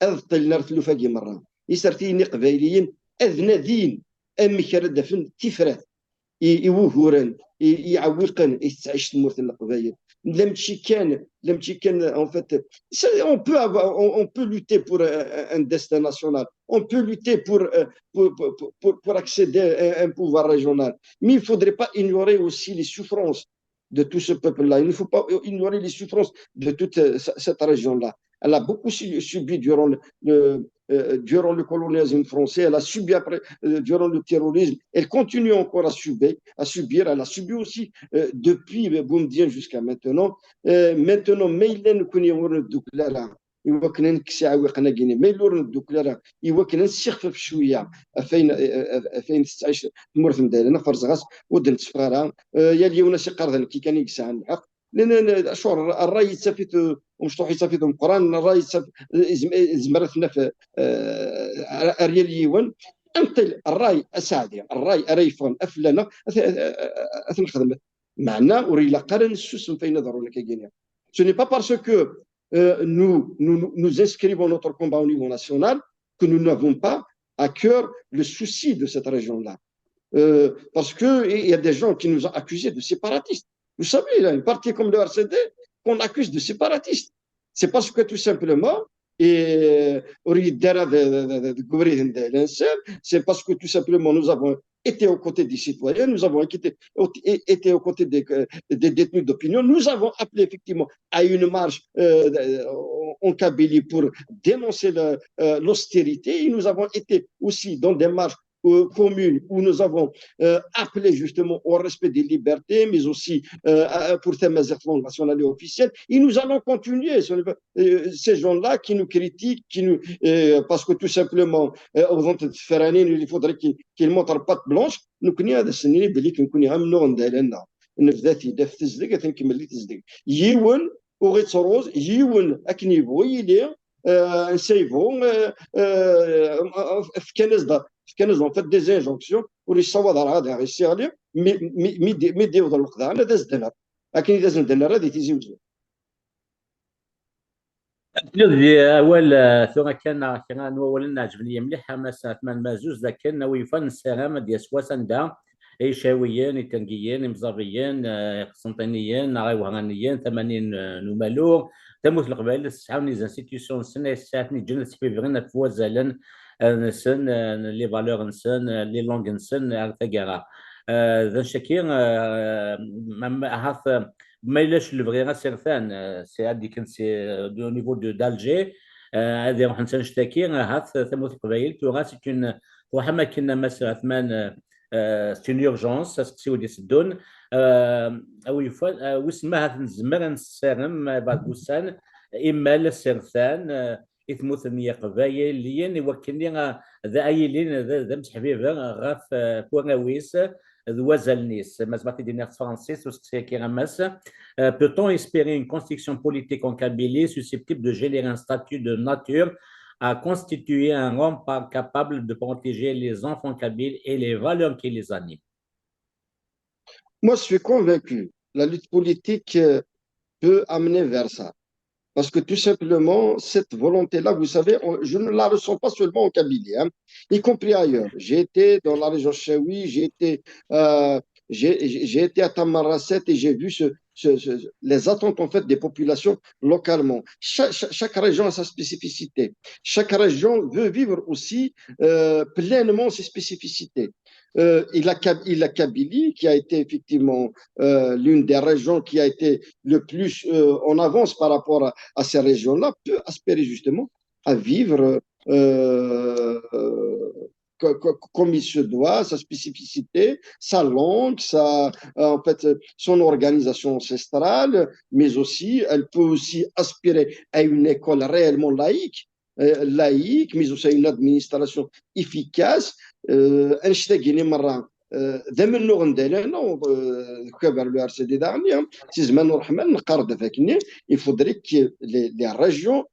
ad ṭṭilen ar tlufa-agi merra. Isertiyen iqbayliyen ad nadin amek ara d-afen tifrat i, i wuguren i, i iɛewwiqen i tettɛic tmurt n Leqbayel. La mačči kan, la mačči kan, en fait, c'est- on peut avoir, on, on peut lutter pour un, un- un destin national, on peut lutter pour, euh, pour, pour, pour, pour- pour accéder à un, un pouvoir régional. Mais il ne faudrait pas ignorer aussi les souffrances de tout ce peuple-là. Il ne faut pas ignorer les souffrances de toute euh, ce- cette région-là. Elle a beaucoup su- subi durant le, le, euh, durant le colonialisme français, elle a subi après, euh, durant le terrorisme, elle continue encore à subir, à subir. Elle a subi aussi euh, depuis euh, Boumediene jusqu'à maintenant. Euh, maintenant, ma yella nekkni ur neddukel ara, i wakken ad nekkes iɛewwiqen-agi-nni. Ma yella ur neddukel ara, i wakken ad nessixfef cwiya ɣef wayen, ɣef wayen tettɛic tmurt n Dayla, neɣ ferzeɣ-as ur d-netteffeɣ ara. Eh, yal yiwen a s-iqqar d nekki kan i yesɛan lḥeqq. Llan, llan, acuɣer ṛṛay yettaf-it, eh, umecṭuḥ yettaf-it umeqqran, ṛṛay yettaf-, yezm-, yezmer ad t-naf, eh, ar, ar yal yiwen. Nṭel ṛṛay aseɛdi, ṛṛay ara yeffɣen af fell-aneɣ, ad t-, ad t-nexdem. Meɛna ur ilaq ara nessusem f ayen iḍerrun akka-agi. Ce n'est pas parce que, euh, nous, nous, nous, nous inscrivons notre combat au niveau national que nous n'avons pas à cœur le souci de cette région-là. Euh, parce que il y a des gens qui nous ont accusés de séparatistes. Vous savez, il y a une partie comme le R C D qu'on accuse de séparatiste. C'est parce que tout simplement, et, euh, ur yeddi ara d, d, d, d, deg ubrid n Dayla-nsen, c'est parce que tout simplement nous avons été aux côtés des citoyens, nous avons été, été aux côtés des, euh, des détenus d'opinion, nous avons appelé effectivement à une marche, euh, en Kabylie pour dénoncer le, euh, l'austérité, et nous avons été aussi dans des marches, euh, communes où nous avons, euh, appelé justement au respect des libertés, mais aussi, euh, à, pour tamaziɣt langue nationale et officielle. Et nous allons continuer. Ce n'est pas, euh, ces gens-là qui nous critiquent, qui nous, euh, parce que tout simplement, euh, au ventre de Ferrari, il faudrait qu'ils, qu'ils montrent patte blanche. Nekkni ad as-nini belli nekkni amennuɣ n Dayla-nneɣ. Nebda-t-id ɣef tezdeg, ad t-nkemmel di tezdeg. Yiwen ur ɣ-ittruẓ, yiwen akken yebɣu yili, euh, ansa yebɣu, euh, euh, fkan-as-d, fkan-as en fait des injonctions, ur yessawaḍ ara ad aɣ-issiɣli, mi, mi, mi d-, mi d-iwweḍ lweqt daɣen ad as-d-nerr. Akken i d as-d-nerra di Tizi Uzzu. Tiliḍ di awal, eh, tura kan, eh, kra n wawalen ɛeǧben-iyi mliḥ, a Mass Ɛetman Mazuz, d akken a wi yufan nessaram ad d-yas wass anda Icawiyen, Itengiyen, Imẓabiyen, eh, Iqsenṭiniyen, neɣ Iwehraniyen, tamanin, eh, n umalu, tamurt n Leqbayel tesɛa les institutions-nsen, ay tesɛa ten-yeǧǧen ad sḥibren ɣef wazalen, eh, nsen, eh, les valeurs-nsen, eh, les langues-nsen ar taggara. Eh, d anect-agi, eh, ma, ma, ahat, eh, ma yella lebɣi asertan, eh, c'est à dire que c'est, eh, au niveau de, d'Alger, eh, ad iruḥen s anect-agi, ahat tamurt n Leqbayel tura c'est une, truḥ am akken a Mass Ɛetman, eh, eh, c'est une urgence, aseqsi ur d-iteddun. Eh, a wi yufan, eh, wissen ma ahat nezmer ad nessarem, eh, بعد ussan, imal asertan, eh, i tmurt n Yeqbayliyen, i wakken ad, ad ilin d, d amseḥbiber ɣef, eh, warraw-is d wazalen-is. Ma zemreɣ ad t-id-iniɣ s tefransist, usteqsi-agi a Mass. Euh, peut-on espérer une construction politique en Kabylie susceptible de générer un statut de nature à constituer un rempart capable de protéger les enfants kabyles et les valeurs qui les animent? Moi, je suis convaincu, la lutte politique, euh, peut amener vers ça. Parce que tout simplement, cette volonté-là, vous savez, on, je ne la ressens pas seulement en Kabylie, hein, y compris ailleurs. J'ai été dans la région Chaoui, j'ai été, euh, j'ai, j'ai été à Tamarasset et j'ai vu ce, ce, ce, les attentes en fait des populations localement. Cha-, cha-, chaque région a sa spécificité. Chaque région veut vivre aussi, euh, pleinement ses spécificités. Euh, et la, Kab-, et la Kabylie, qui a été effectivement, euh, l'une des régions qui a été le plus, euh, en avance par rapport à, à ces régions-là, peut aspirer justement à vivre, euh, co-, co-, comme il se doit, sa spécificité, sa langue, sa, euh, en fait, son organisation ancestrale, mais aussi, elle peut aussi aspirer à une école réellement laïque, euh, laïque, mais aussi à une administration efficace. Euh, anect-agi-nni merra, euh, d amennuɣ n Dayla, euh, vers le R C D daɣen, hein. Si zzman n Ṛṛeḥman, neqqar-d ɣef wakken, il faudrait que les, les régions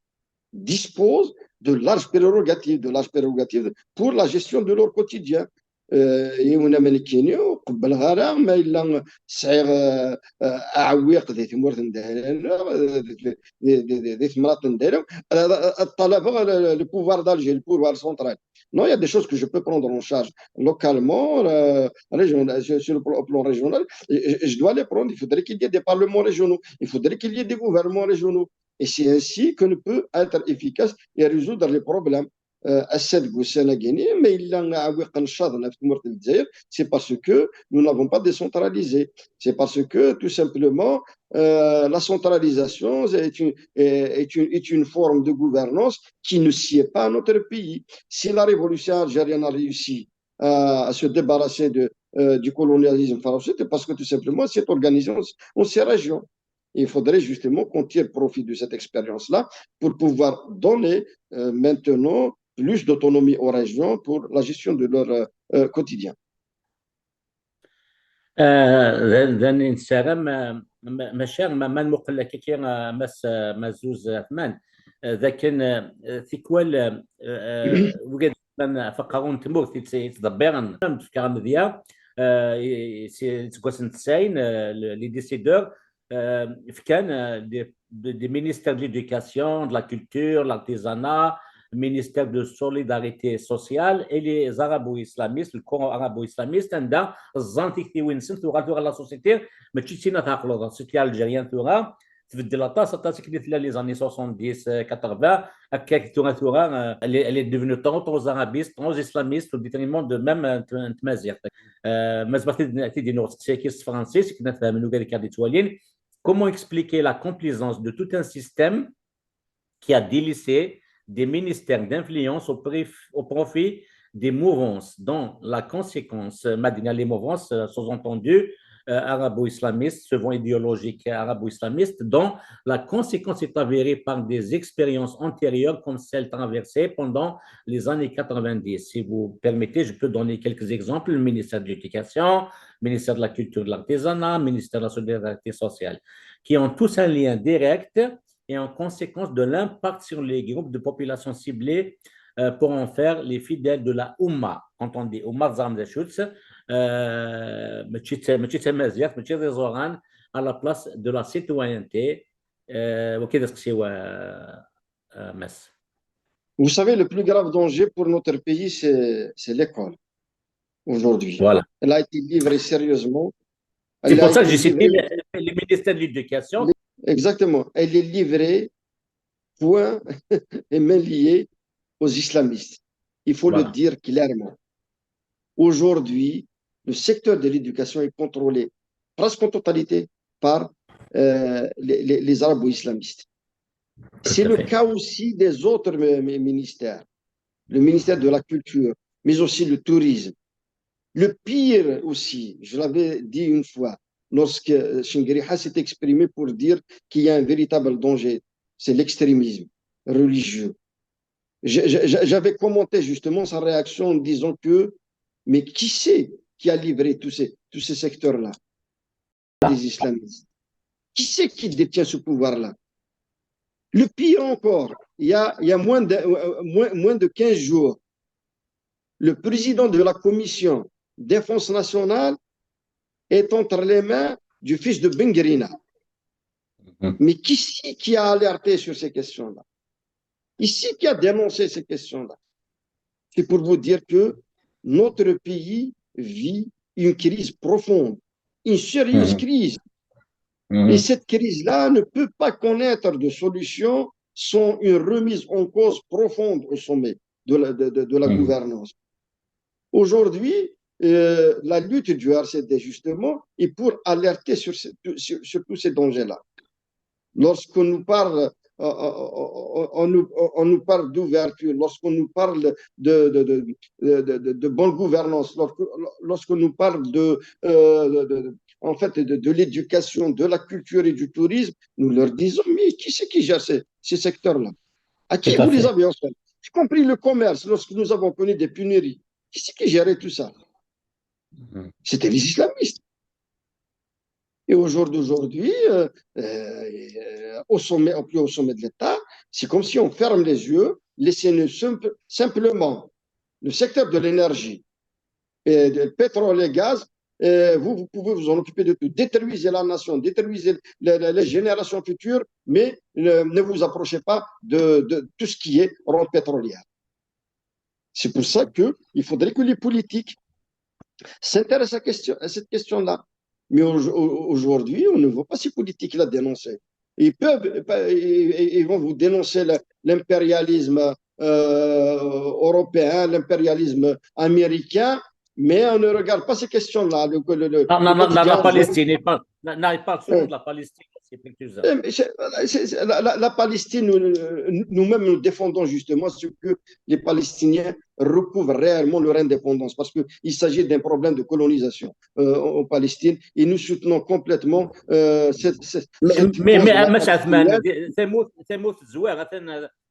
disposent de larges prérogatives, de larges prérogatives pour la gestion de leur quotidien. Euh, yiwen am nekkini, ur qebbleɣ ara ma yella sɛiɣ, euh, euh, aɛewwiq di tmurt n Dayla, euh, di, di, di, di, di temnaḍt n Dayla, ad, ad, ad ṭalabeɣ le, le pouvoir d'Alger, le pouvoir central. Non, il y a des choses que je peux prendre en charge localement, euh, régional, sur, sur le plan, au plan régional, et, et je dois les prendre. Il faudrait qu'il y ait des parlements régionaux, il faudrait qu'il y ait des gouvernements régionaux. Et c'est ainsi que nous peut être efficace et résoudre les problèmes. Euh, ass-a deg ussan-agi-nni, ma yella aɛewwiq ncaḍen ɣef tmurt n Lezzayer, c'est parce que nous n'avons pas décentralisé. C'est parce que, tout simplement, euh, la centralisation est une, est une, est une forme de gouvernance qui ne sied pas à notre pays. Si la révolution algérienne a réussi à, à se débarrasser de, euh, du colonialisme français, c'est parce que tout simplement, c'est organisé en, en ces régions. Il faudrait justement qu'on tire profit de cette expérience-là pour pouvoir donner euh, maintenant plus d'autonomie aux régions pour la gestion de leur euh, quotidien. Ah, d ayen nessaram, ah, ma- maca ma ma nmuqel akka, ah, Mass, ah, Mazzuz Ɛetman, ah, d akken, ah, tikwal, ah, ah, wigad ɣef uqerru n tmurt i tt- i ttḍebbiren, am d-fkeɣ amedya, ah, i- i- seg wass n tesɛin, ah, le- les décideurs, ah, fkan, ah, des, des, des ministères de l'éducation, de la culture, de l'artisanat, ministère de solidarité sociale et les arabo-islamistes, le courant arabo-islamiste, anda ẓẓan tiktiwin-nsen, tuɣal tura la société, mačči d tin ad tɛeqleḍ, la société algérienne tura, tbeddel aṭas, aṭas akken i tella les années soixante-dix, quatre-vingts, akka tura, tura, euh, elle est, elle est devenue trop, trop arabiste, trop islamiste, au détriment de même, euh, n tmaziɣt. Euh, ma zemreɣ ad t-id-iniɣ s teqsiḍt s tefransist, akken ad fehmen ugar i k-d-yettwalin. Comment expliquer la complaisance de tout un système qui a délaissé des ministères d'influence au, au profit des mouvances dont la conséquence, euh, ma d-iniɣ les mouvances, euh, sous-entendu, euh, arabo-islamistes, souvent idéologiques arabo-islamistes, dont la conséquence est avérée par des expériences antérieures comme celle traversée pendant les années quatre-vingt-dix. Si vous permettez, je peux donner quelques exemples. Le ministère de l'Éducation, ministère de la Culture et de l'Artisanat, ministère de la Solidarité sociale, qui ont tous un lien direct et en conséquence de l'impact sur les groupes de population ciblés, euh, pour en faire les fidèles de la Oumma. Quand on dit Oumma, euh, à la place de la citoyenneté, euh, Vous savez, le plus grave danger pour notre pays, c'est l'école aujourd'hui. Voilà. Elle a été livrée sérieusement. C'est pour ça que j'ai cité le, le ministère de l'Éducation. Exactement. Elle est livrée, point et main liée aux islamistes. Il faut voilà. le dire clairement. Aujourd'hui, le secteur de l'éducation est contrôlé presque en totalité par euh, les, les, les arabo-islamistes. C'est le cas aussi des autres ministères, le ministère de la Culture, mais aussi le tourisme. Le pire aussi, je l'avais dit une fois, lorsque Chinguiriha s'est exprimé pour dire qu'il y a un véritable danger, c'est l'extrémisme religieux. J'avais commenté justement sa réaction en disant que, mais qui c'est qui a livré tous ces, tous ces secteurs-là, les islamistes ? Qui c'est qui détient ce pouvoir-là ? Le pire encore, il y a, il y a moins, de, moins, moins de quinze jours, le président de la commission défense nationale est entre les mains du fils de Bengrina. Mais qui c'est qui a alerté sur ces questions-là ? Qui c'est qui a dénoncé ces questions-là ? C'est pour vous dire que notre pays vit une crise profonde, une sérieuse crise. Et cette crise-là ne peut pas connaître de solution sans une remise en cause profonde au sommet de la, de, de, de la gouvernance. Aujourd'hui, euh, la lutte du R C D, justement, est pour alerter sur, ce, sur, sur tous ces dangers-là. Lorsqu'on nous parle, euh, on, nous, on, nous, parle d'ouverture, lorsqu'on nous parle de, de, de, de, bonne gouvernance, lorsqu'on nous parle de, euh, en fait, de, l'éducation, de la culture et du tourisme, nous leur disons, mais qui c'est qui gère ces, ces secteurs-là ? À qui vous les avez en fait ? Y compris le commerce, lorsque nous avons connu des pénuries. Qui c'est qui gérait tout ça ? C'était les islamistes. Et au jour d'aujourd'hui, euh, euh, au sommet, au plus haut sommet de l'État, c'est comme si on ferme les yeux, laissez-nous simplement le secteur de l'énergie, et le pétrole et gaz, et vous, vous pouvez vous en occuper de tout. Détruisez la nation, détruisez les, les, les générations futures, mais ne, ne, vous approchez pas de, de, tout ce qui est rente pétrolière. C'est pour ça qu'il faudrait que les politiques s'intéressent à, question, à cette question-là. Mais aujourd'hui, on ne voit pas ces politiques-là dénoncer. Ils peuvent, ils vont vous dénoncer l'impérialisme euh, européen, l'impérialisme américain, mais on ne regarde pas ces questions-là. Le, le, non, non, non, la Palestine, il parle, non, il parle souvent de la Palestine. La, la, Palestine, nous-mêmes, nous défendons justement ce que les Palestiniens recouvre réellement leur indépendance, parce qu'il s'agit d'un problème de colonisation euh, en Palestine, et nous soutenons complètement euh, cette, cette, mais, cette mais, cause mais, la mais, palestinienne. Tamurt tezwar, atan,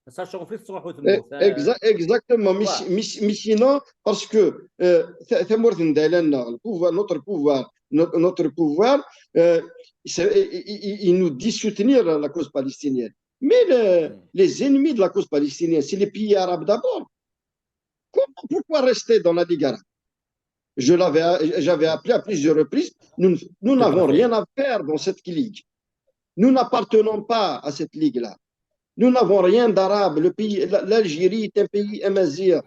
ça chauffe, ça chauffe. Eh, exa- Exactement, mais, si- mais, si- mais sinon, parce que euh, ta- tamurt n Dayla-nneɣ, le pouvoir, notre pouvoir, notre, notre pouvoir, euh, c'est- il, il- il nous dit soutenir la cause palestinienne. Mais le- les ennemis de la cause palestinienne, c'est les pays arabes d'abord. Comment, pourquoi rester dans la Ligue arabe? Je l'avais, j'avais appelé à plusieurs reprises. Nous, nous Tout à n'avons fait. Rien à faire dans cette ligue. Nous n'appartenons pas à cette ligue-là. Nous n'avons rien d'arabe. Le pays, la- l'Algérie est un pays amazigh.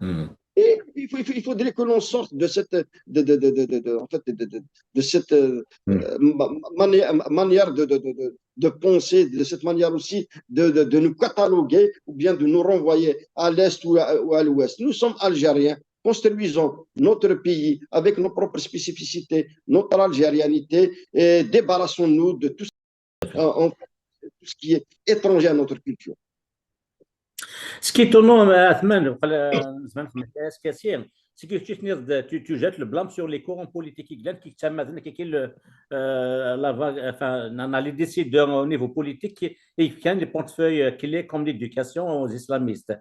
Hmm. Et il, faut- il faut- il faudrait que l'on sorte de cette, de, de, de, de, de- de- en fait, de, de, de- de cette euh, Hmm. euh, ma- ma- manière, manière de, de, de, de, de penser, de cette manière aussi de, de, de nous cataloguer ou bien de nous renvoyer à l'Est ou à, ou à l'Ouest. Nous sommes Algériens, construisons notre pays avec nos propres spécificités, notre algérianité, et débarrassons-nous de tout, euh, en fait, tout ce qui est étranger à notre culture. Ce qui est étonnant, euh, Athman, وقال، euh, زمان خدمت على سكاسي, c'est que tu, tu, tu jettes le blâme sur les courants politiques. Il y a qui, qui, qui, le, euh, la vague, enfin, on a les décideurs au niveau politique qui, et qui ont des portefeuilles euh, clés comme l'éducation aux islamistes.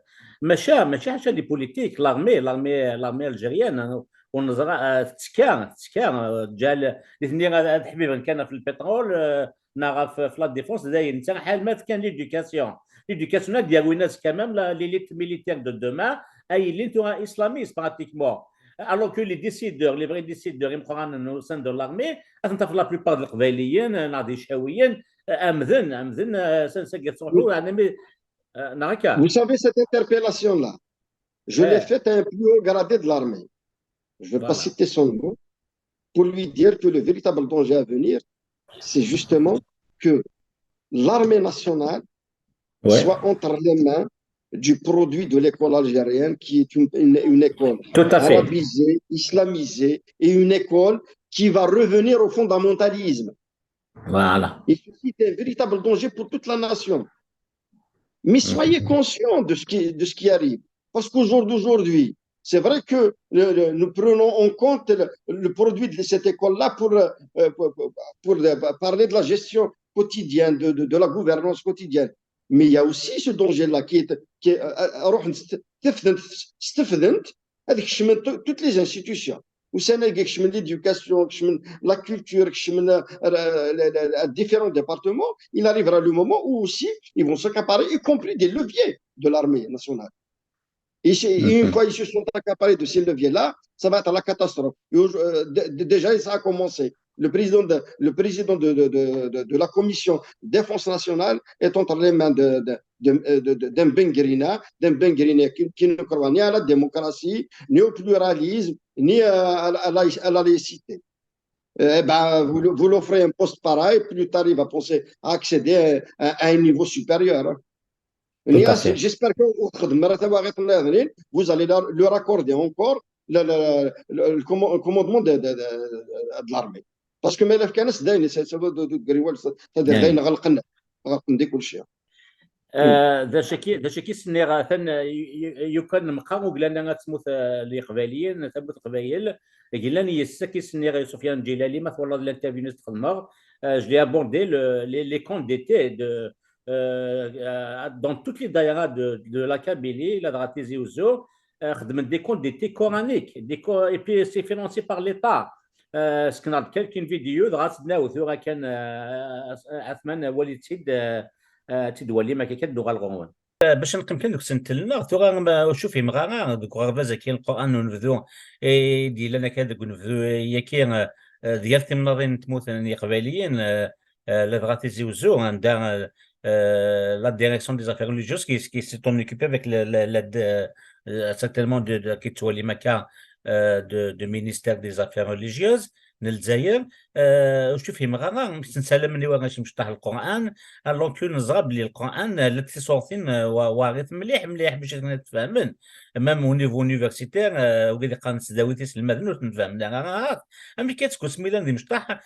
ماشي ماشي حاجه les politiques, l'armée, l'armée, l'armée algérienne, hein, ونزرع تتكا تتكا جا الاثنين هذا حبيبا كان في البترول، آه، نغا في في la défense داين. حتى حال ما كان l'éducation, l'éducation ديال وين quand même l'élite militaire de demain, اي اللي انتو islamiste pratiquement. Alors que les décideurs, les vrais décideurs يمقرانين au sein de l'armée, انت في la plupart القبايليين ناضي شاويين، امذن امذن سنسقي تصوحوا يعني مي ناكا. Vous savez, cette interpellation-là, je l'ai faite à un plus haut gradé de l'armée. Je ne vais pas citer son nom, pour lui dire que le véritable danger à venir, c'est justement que l'armée nationale soit entre les mains du produit de l'école algérienne, qui est une, une- une école Tout à fait. Arabisée, islamisée, et une école qui va revenir au fondamentalisme. Voilà. Et ceci est un véritable danger pour toute la nation. Mais soyez conscients de ce qui, de ce qui arrive. Parce qu'aujourd'hui, c'est vrai que le- le- nous prenons en compte le, le produit de cette école-là pour, euh, pour, pour- pour parler de la gestion quotidienne de, de- de la gouvernance quotidienne. Mais il y a aussi ce danger-là qui est, qui est euh, euh, روح نست- تفدنت- استفدنت هذيك الشمال, tout- toutes les institutions. وسنة يكشمل l'éducation, يكشمل la culture, يكشمل euh, les- les- les différents départements. Il arrivera le moment où aussi ils vont s'accaparer, y compris des leviers de l'armée nationale. Et, c'est- et une fois ils se sont accaparés de ces leviers-là, ça va être la catastrophe. Et au- euh, d- d- déjà, ça a commencé. Le président de, le président de, de, de, de- de la commission défense nationale est entre les mains de, de, de, euh, de- de- d'un Bengrina, d'un Bengrina qui, qui ne croit ni à la démocratie, ni au pluralisme, ni à, à la- à la, à la laïcité. Eh ben, vous, le- vous l'offrez un poste pareil, plus tard, il va penser à accéder à, à- à un niveau supérieur. Hein. Tout à Nia, fait. J'espère que vous allez leur, leur accorder encore le, le- le- le command- le commandement de, de- de- de l'armée. Parce que ملف كان سداين c'est c'est de de غريوال c'est-à-dire يعني. داين غلقنا غلقنا دي كل شيء. آه، ذا شكي ذا شكي سنيغ ثن يكون مقا وقلنا غتموت آه، لقبايليين تموت قبايل. قلنا يسكي سنيغ سفيان جلالي ما والله l'interview نستخدمه. آه، je l'ai abordé le- les les camps d'été de euh, euh, dans toutes les daïras de, de la Kabylie, la Dratizi Ouzou, euh, خدمت des camps d'été coraniques, des co- et puis c'est financé par l'État. Euh, سكنت quelques vidéos, دغا تدناو ثورة كان آه، عثمان وليد سيد آه، آه، تدوالي ما كان دوغا الغرون. باش نقيم كان دوك سنتلنا ثورة ما شوفي مغارا دوك غربازة كاين القرآن ونبذو إيه دي لنا كان دوك نبذو ياكي آه، ديال تمناضين تموت يقبايليين آه، آه، لا دغا تيزي وزو عندها آه، la direction des affaires religieuses qui, qui s'est en occupée avec la, la, la, de- euh, certainement de, de, كيتولي مكان آه، de, de ministère des affaires religieuses من الجزائر. آه، وشوفي مغارا نسلم مني وانا مشطح القران alors que نزرب لي القران لا تصورتين واغيث مليح مليح باش نتفاهمن même au niveau universitaire وقد قان سداويتي سلمادن وتنفهم انا امي كتكون سميلان دي مشطح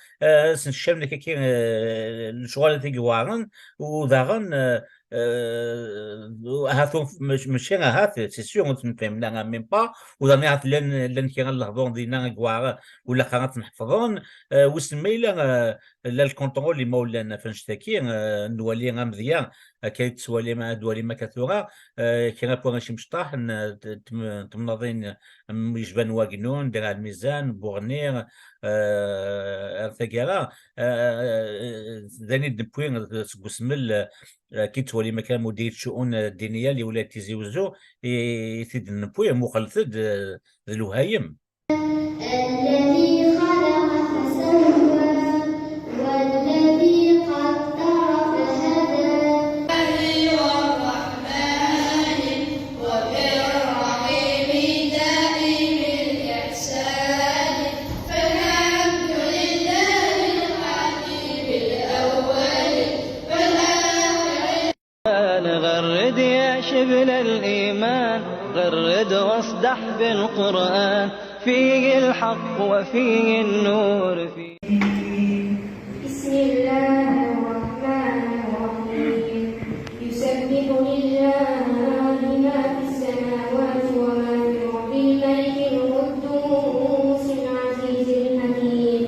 سنشام لك كي الشغل تيقوارن وداغن Euh, ahat ur, mac-, mačči ahat, c'est sûr, ur ttemfahimna même pas, uḍan ahat llan, llan kra n lehdur dinna i yewɛer, ula xir ad ten-ḥefḍen, euh, wissen ma yella, euh, la le contrôle imawlan ɣef annect-agi, euh, nwali amedya, akka i tettwalim, ad twalim akka tura, euh, kra n warrac imecṭaḥen, euh, t-, tem-, temnaḍin, mm, yecban Wagnun, Draɛ Lmizan, Buɣni, euh, ar taggara, euh, d ayen i d-newwi seg usmel, euh, akken i tettwalim akka mudir ttcuun, euh, ddiniya, li wilayt Tizi Uzzu, i, i t-id-newwi, muqlet-d, euh, d lewhayem. الذي خلق فسوى والذي قدر فهدى. الرحمن وبالرحيم دائم الإحسان، فالحمد لله القديم الأول والآخر. غرد يا شبل الإيمان، غرد واصدح بالقرآن، فيه الحق وفيه النور، فيه. بسم الله الرحمن الرحيم. يسبح لله ما في السماوات وما في الأرض، الملك القدوس العزيز الحكيم.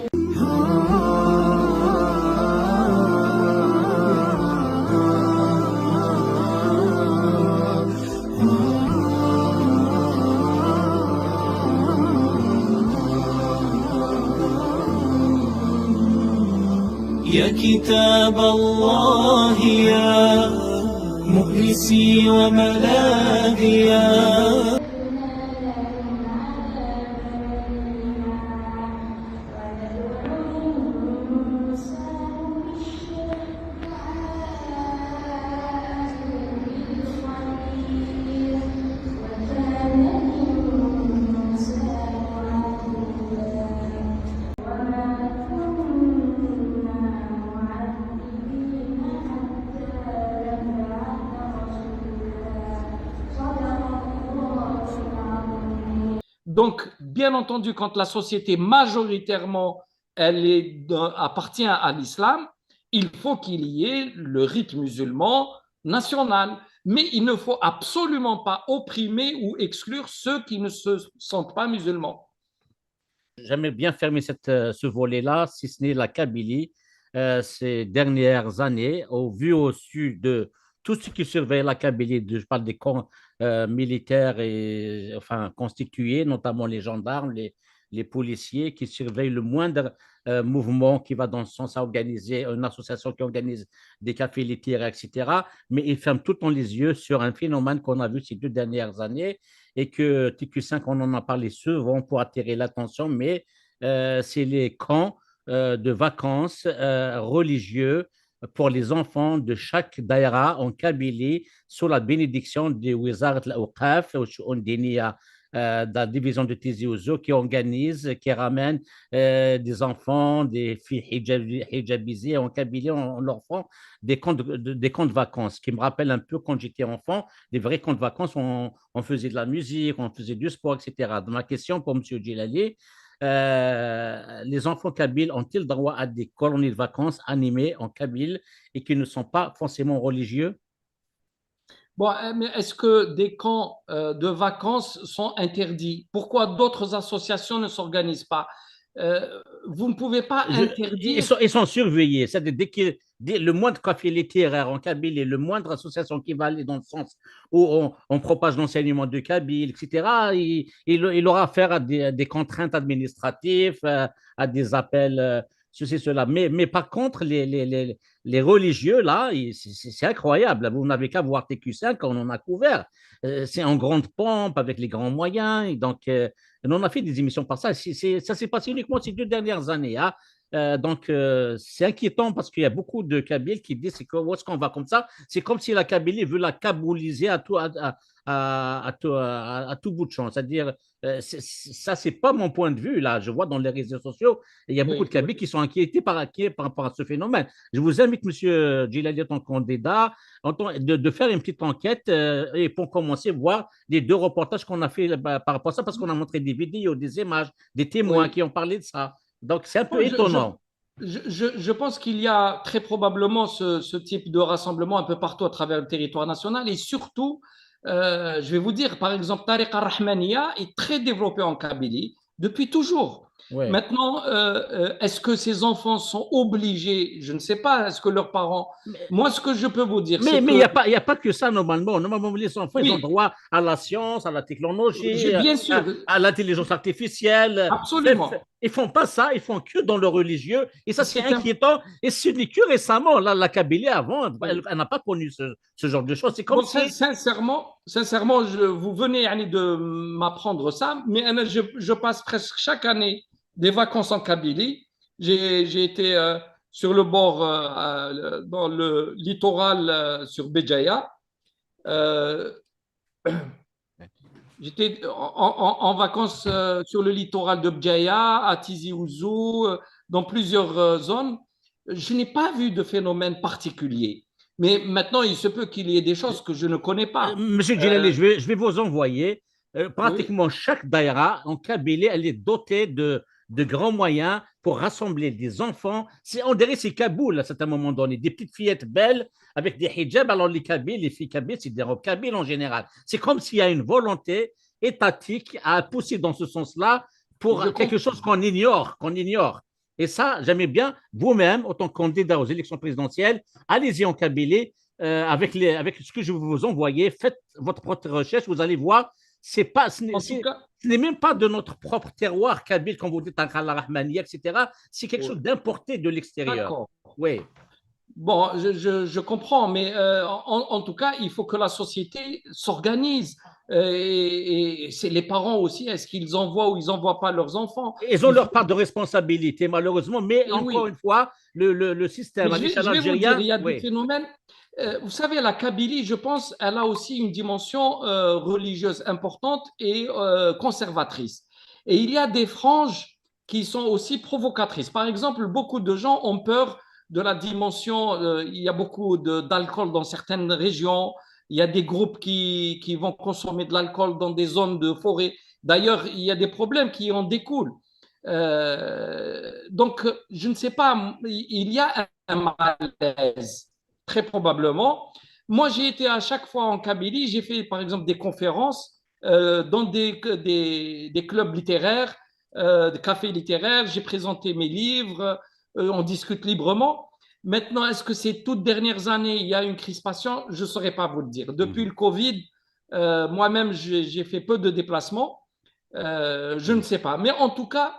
يا كتاب الله يا مؤنسي وملاذي. Donc, bien entendu, quand la société majoritairement elle est, appartient à l'islam, il faut qu'il y ait le rite musulman national. Mais il ne faut absolument pas opprimer ou exclure ceux qui ne se sentent pas musulmans. J'aimerais bien fermer cette, euh, ce volet-là, si ce n'est la Kabylie, euh, ces dernières années, au vu au su de tout ce qui surveille la Kabylie, de, je parle des camps, euh, militaires et, enfin, constitués, notamment les gendarmes, les, les policiers qui surveillent le moindre, euh, mouvement qui va dans le sens à organiser une association qui organise des cafés littéraires, et cetera. Mais ils ferment tout le temps les yeux sur un phénomène qu'on a vu ces deux dernières années et que T Q cinq, on en a parlé souvent pour attirer l'attention, mais, euh, c'est les camps, euh, de vacances, euh, religieux pour les enfants de chaque daïra en Kabylie, sous la bénédiction de Wizarat al-Awqaf, ou Shu'un Diniya, euh, de la division de Tizi Ouzou, qui organise, qui ramène, euh, des enfants, des filles hijab-, hijabisées en Kabylie, en, en leur offrant des camps de, de, des camps de vacances, qui me rappelle un peu quand j'étais enfant, des vrais camps de vacances, on, on faisait de la musique, on faisait du sport, et cetera. Donc, ma question pour Monsieur Djilali, euh, les enfants kabyles ont-ils droit à des colonies de vacances animées en kabyle et qui ne sont pas forcément religieux ? Bon, euh, mais est-ce que des camps, euh, de vacances sont interdits ? Pourquoi d'autres associations ne s'organisent pas ? Euh, vous ne pouvez pas interdire. Ils sont, ils sont surveillés. C'est-à-dire, dès que, dès le moindre café littéraire en Kabylie, le moindre association qui va aller dans le sens où on, on propage l'enseignement de kabyle, et cetera, il, il, il aura affaire à des, des contraintes administratives, euh, à des appels, euh, ceci, cela. Mais, mais par contre, les, les, les, les religieux, là, c'est incroyable. Vous n'avez qu'à voir T Q cinq, on en a couvert. Euh, c'est en grande pompe, avec les grands moyens. Et donc, euh, on a fait des émissions par ça. Ça s'est passé uniquement ces deux dernières années. Hein. Euh, donc, euh, c'est inquiétant parce qu'il y a beaucoup de Kabyles qui disent, c'est que, où est-ce qu'on va comme ça ? C'est comme si la Kabylie veut la kabyliser à tout, à, à, à, à tout, à, à tout bout de champ. C'est-à-dire, euh, ça, c'est pas mon point de vue, là. Je vois dans les réseaux sociaux, il y a beaucoup de Kabyles qui sont inquiétés par, par, par rapport à ce phénomène. Je vous invite, Monsieur Djilali, en tant que candidat, de, de, faire une petite enquête euh, et pour commencer, voir les deux reportages qu'on a fait par rapport à ça, parce qu'on a montré des vidéos, des images, des témoins qui ont parlé de ça. Donc, c'est un peu étonnant. je, je, je pense qu'il y a très probablement ce, ce type de rassemblement un peu partout à travers le territoire national et surtout, euh, je vais vous dire, par exemple, Tariqa Rahmaniya est très développée en Kabylie depuis toujours. Ouais. Maintenant, euh, euh, est-ce que ces enfants sont obligés? Je ne sais pas. Est-ce que leurs parents... Mais- Moi, ce que je peux vous dire, Mais c'est que... il n'y a, pas- il y a pas que ça normalement. Normalement, les enfants, ils Oui. ont droit à la science, à la technologie, J'ai- bien à, sûr. à l'intelligence artificielle. Absolument. Ils font pas ça, ils font que dans le religieux. Et ça, c'est C'est un- inquiétant. Et ce n'est que récemment, là, la Kabylie, avant, Oui. elle, elle n'a pas connu ce, ce genre de choses. C'est comme Bon, sin- si... sincèrement, sincèrement, je, vous venez, yani, de m'apprendre ça, mais, euh, je, je passe presque chaque année des vacances en Kabylie. J'ai, j'ai été, euh, sur le bord, euh, euh, dans le littoral, euh, sur Béjaïa. Euh, j'étais en, en- en vacances, euh, sur le littoral de Béjaïa, à Tizi Ouzou, euh, dans plusieurs, euh, zones. Je n'ai pas vu de phénomène particulier. Mais maintenant, il se peut qu'il y ait des choses que je ne connais pas. Euh, Monsieur Djilali, Euh, je vais, je vais vous envoyer. Euh, pratiquement chaque daïra en Kabylie, elle est dotée de, de grands moyens pour rassembler des enfants. C'est, on dirait que c'est Kaboul à certains moments donné. Des petites fillettes belles avec des hijabs. Alors les Kabyles, les filles kabyles, c'est des robes kabyles en général. C'est comme s'il y a une volonté étatique à pousser dans ce sens-là pour Je quelque comprends. chose qu'on ignore, qu'on ignore. Et ça, j'aimais bien, vous-même, en tant que candidat aux élections présidentielles, allez-y en Kabylie, euh, avec, les, avec ce que je vais vous envoyer, faites votre propre recherche, vous allez voir, c'est pas, ce n'est En c'est- tout cas, ce n'est même pas de notre propre terroir kabyle, comme vous dites, Tariqa Rahmaniya, et cetera. C'est quelque Oui. chose d'importé de l'extérieur. D'accord. Oui. Bon, je, je, je comprends, mais, euh, en, en tout cas, il faut que la société s'organise. Euh, et, et c'est les parents aussi, est-ce qu'ils envoient ou ils n'envoient pas leurs enfants? Ils ont Il leur faut- part de responsabilité, malheureusement, mais Et encore oui. une fois, le, le, le système Mais à je vais, l'échelle je vais vous dire, algérienne, il y a des oui. phénomènes. Euh, vous savez, la Kabylie, je pense, elle a aussi une dimension, euh, religieuse importante et, euh, conservatrice. Et il y a des franges qui sont aussi provocatrices. Par exemple, beaucoup de gens ont peur de la dimension, euh, il y a beaucoup de- d'alcool dans certaines régions, il y a des groupes qui, qui vont consommer de l'alcool dans des zones de forêt. D'ailleurs, il y a des problèmes qui en découlent. Euh, donc, je ne sais pas, il y a un malaise, très probablement. Moi, j'ai été à chaque fois en Kabylie, j'ai fait par exemple des conférences, euh, dans des, des, des clubs littéraires, euh, des cafés littéraires, j'ai présenté mes livres, euh, on discute librement. Maintenant, est-ce que ces toutes dernières années, il y a une crispation? Je ne saurais pas vous le dire. Depuis Mhm. le Covid, euh, moi-même, j'ai j'ai fait peu de déplacements. Euh, je ne sais pas. Mais en tout cas,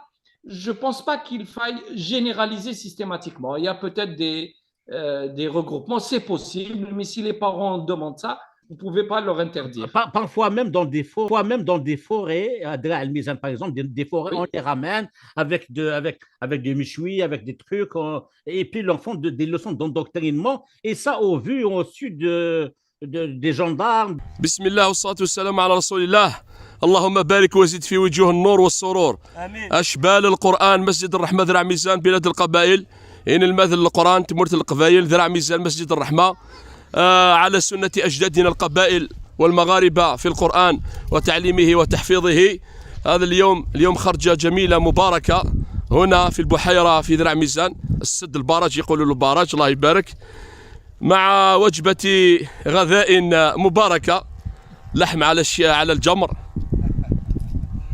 je ne pense pas qu'il faille généraliser systématiquement. Il y a peut-être des, euh, des regroupements, c'est possible, mais si les parents demandent ça, vous ne pouvez pas leur interdire. Par- parfois même dans des forêts, même dans des forêts, à Dra El Mizan par exemple, des, des forêts, Oui. On les ramène avec, de, avec, avec des méchouis, avec des trucs, on- et puis ils leur font de- des leçons d'endoctrinement, et ça au vu, au su de, de- des gendarmes. بسم الله والصلاة والسلام على رسول الله. اللهم بارك وزد في وجوه النور والسرور. امين. أشبال القرآن، مسجد الرحمة، ذراع ميزان، بلاد القبائل. إن المثل القرآن، تمورت القبائل، ذراع ميزان، مسجد الرحمة. آه، على سنة أجدادنا القبائل والمغاربة في القرآن وتعليمه وتحفيظه. هذا اليوم، اليوم خرجة جميلة مباركة هنا في البحيرة في ذراع ميزان، السد البراج، يقولوا له البراج، الله يبارك. مع وجبة غذاء مباركة، لحم على الش- على الجمر،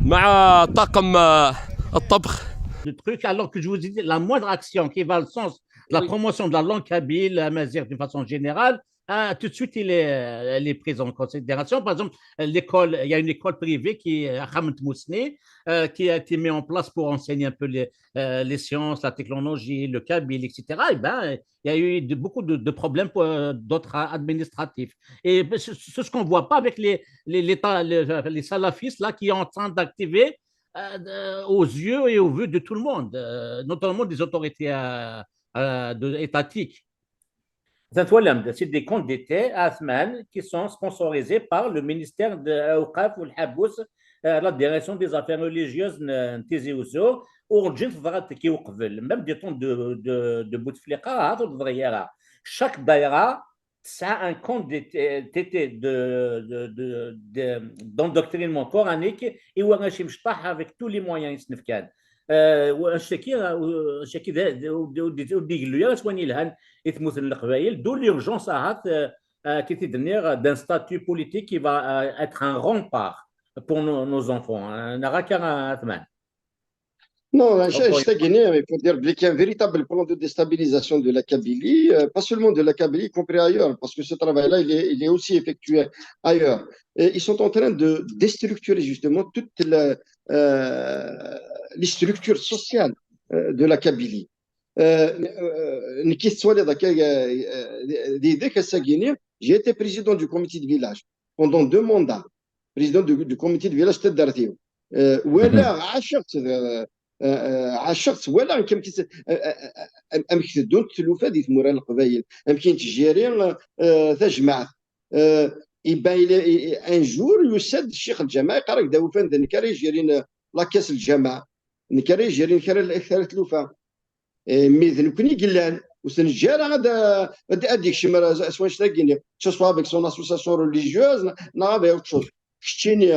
مع طاقم، آه، الطبخ. Le truc, alors que je vous ai dit, la moindre action qui va dans le sens de la Oui. promotion de la langue kabyle, amazigh d'une façon générale, hein, tout de suite, il est, elle est prise en considération. Par exemple, l'école, il y a une école privée qui est à Khamt Mousni, euh, qui a été mise en place pour enseigner un peu les, euh, les sciences, la technologie, le kabyle, et cetera. Eh ben, il y a eu de- beaucoup de, de problèmes pour, euh, d'autres administratifs. Et ben, c'est c'est ce qu'on voit pas avec les, les, les, ta- les, les salafistes là, qui sont en train d'activer, euh, de- aux yeux et au vu de tout le monde, euh, notamment des autorités, euh, euh, de- étatiques. Twalam, c'est des comptes d'État, Athman, qui sont sponsorisés par le ministère de l'Awqaf ou le Habous, euh, la direction des affaires religieuses n Tizi Ouzou, ur ǧǧin teḍra-d akka uqbel, même des temps de, de, de Bouteflika, ah, ur teḍri ara. Chaque daïra tesɛa un compte d'État de, de, de, de, d'endoctrinement coranique, i warrac imecṭaḥ avec tous les moyens i s-nefkan. Euh, anect-agi, euh, anect-agi d, d, d, d, ur d-igellu ara s wayen yelhan i tmurt n Leqbayel, d'où l'urgence ahat, euh, euh, qui est d'un statut politique qui va, euh, être un rempart pour nos, nos enfants, hein. Neɣ akka, euh, Athman. Non, anect-agi, il faut dire qu'il y a un véritable plan de déstabilisation de la Kabylie, euh, pas seulement de la Kabylie, y compris ailleurs, parce que ce travail-là, il est, il est aussi effectué ailleurs. Et ils sont en train de déstructurer justement toutes la, euh, les structures sociales, euh, de la Kabylie. Euh, euh, nekk, ttwaliɣ akka, euh, euh, di, di, di, ass-agi-ni, j'ai été président du comité de village pendant deux mandats, président du, du comité de village n taddart-iw. Euh, walaɣ, ɛaceɣ-tt, euh, euh, euh, ɛaceɣ-tt, walaɣ amek, amek, euh, euh, euh, amek teddunt tlufa di tmura n Leqbayel, amek i nettjiri, euh, tajmaɛt. Euh, et ben, il est, il- un jour, yusa-d ccix n lǧameɛ, yeqqar-ak d awufan d nekk ara yejrin, euh, la caisse n lǧameɛ, nekk ara yejrin kra, kra n tlufa. Eh, mi d nekkni i yellan, ur t-neǧǧa ara ad, ad, ad yekcem ar, ar s wanect-agi-nni, que ce soit avec son association religieuse, neɣ avec autre chose. Keččini,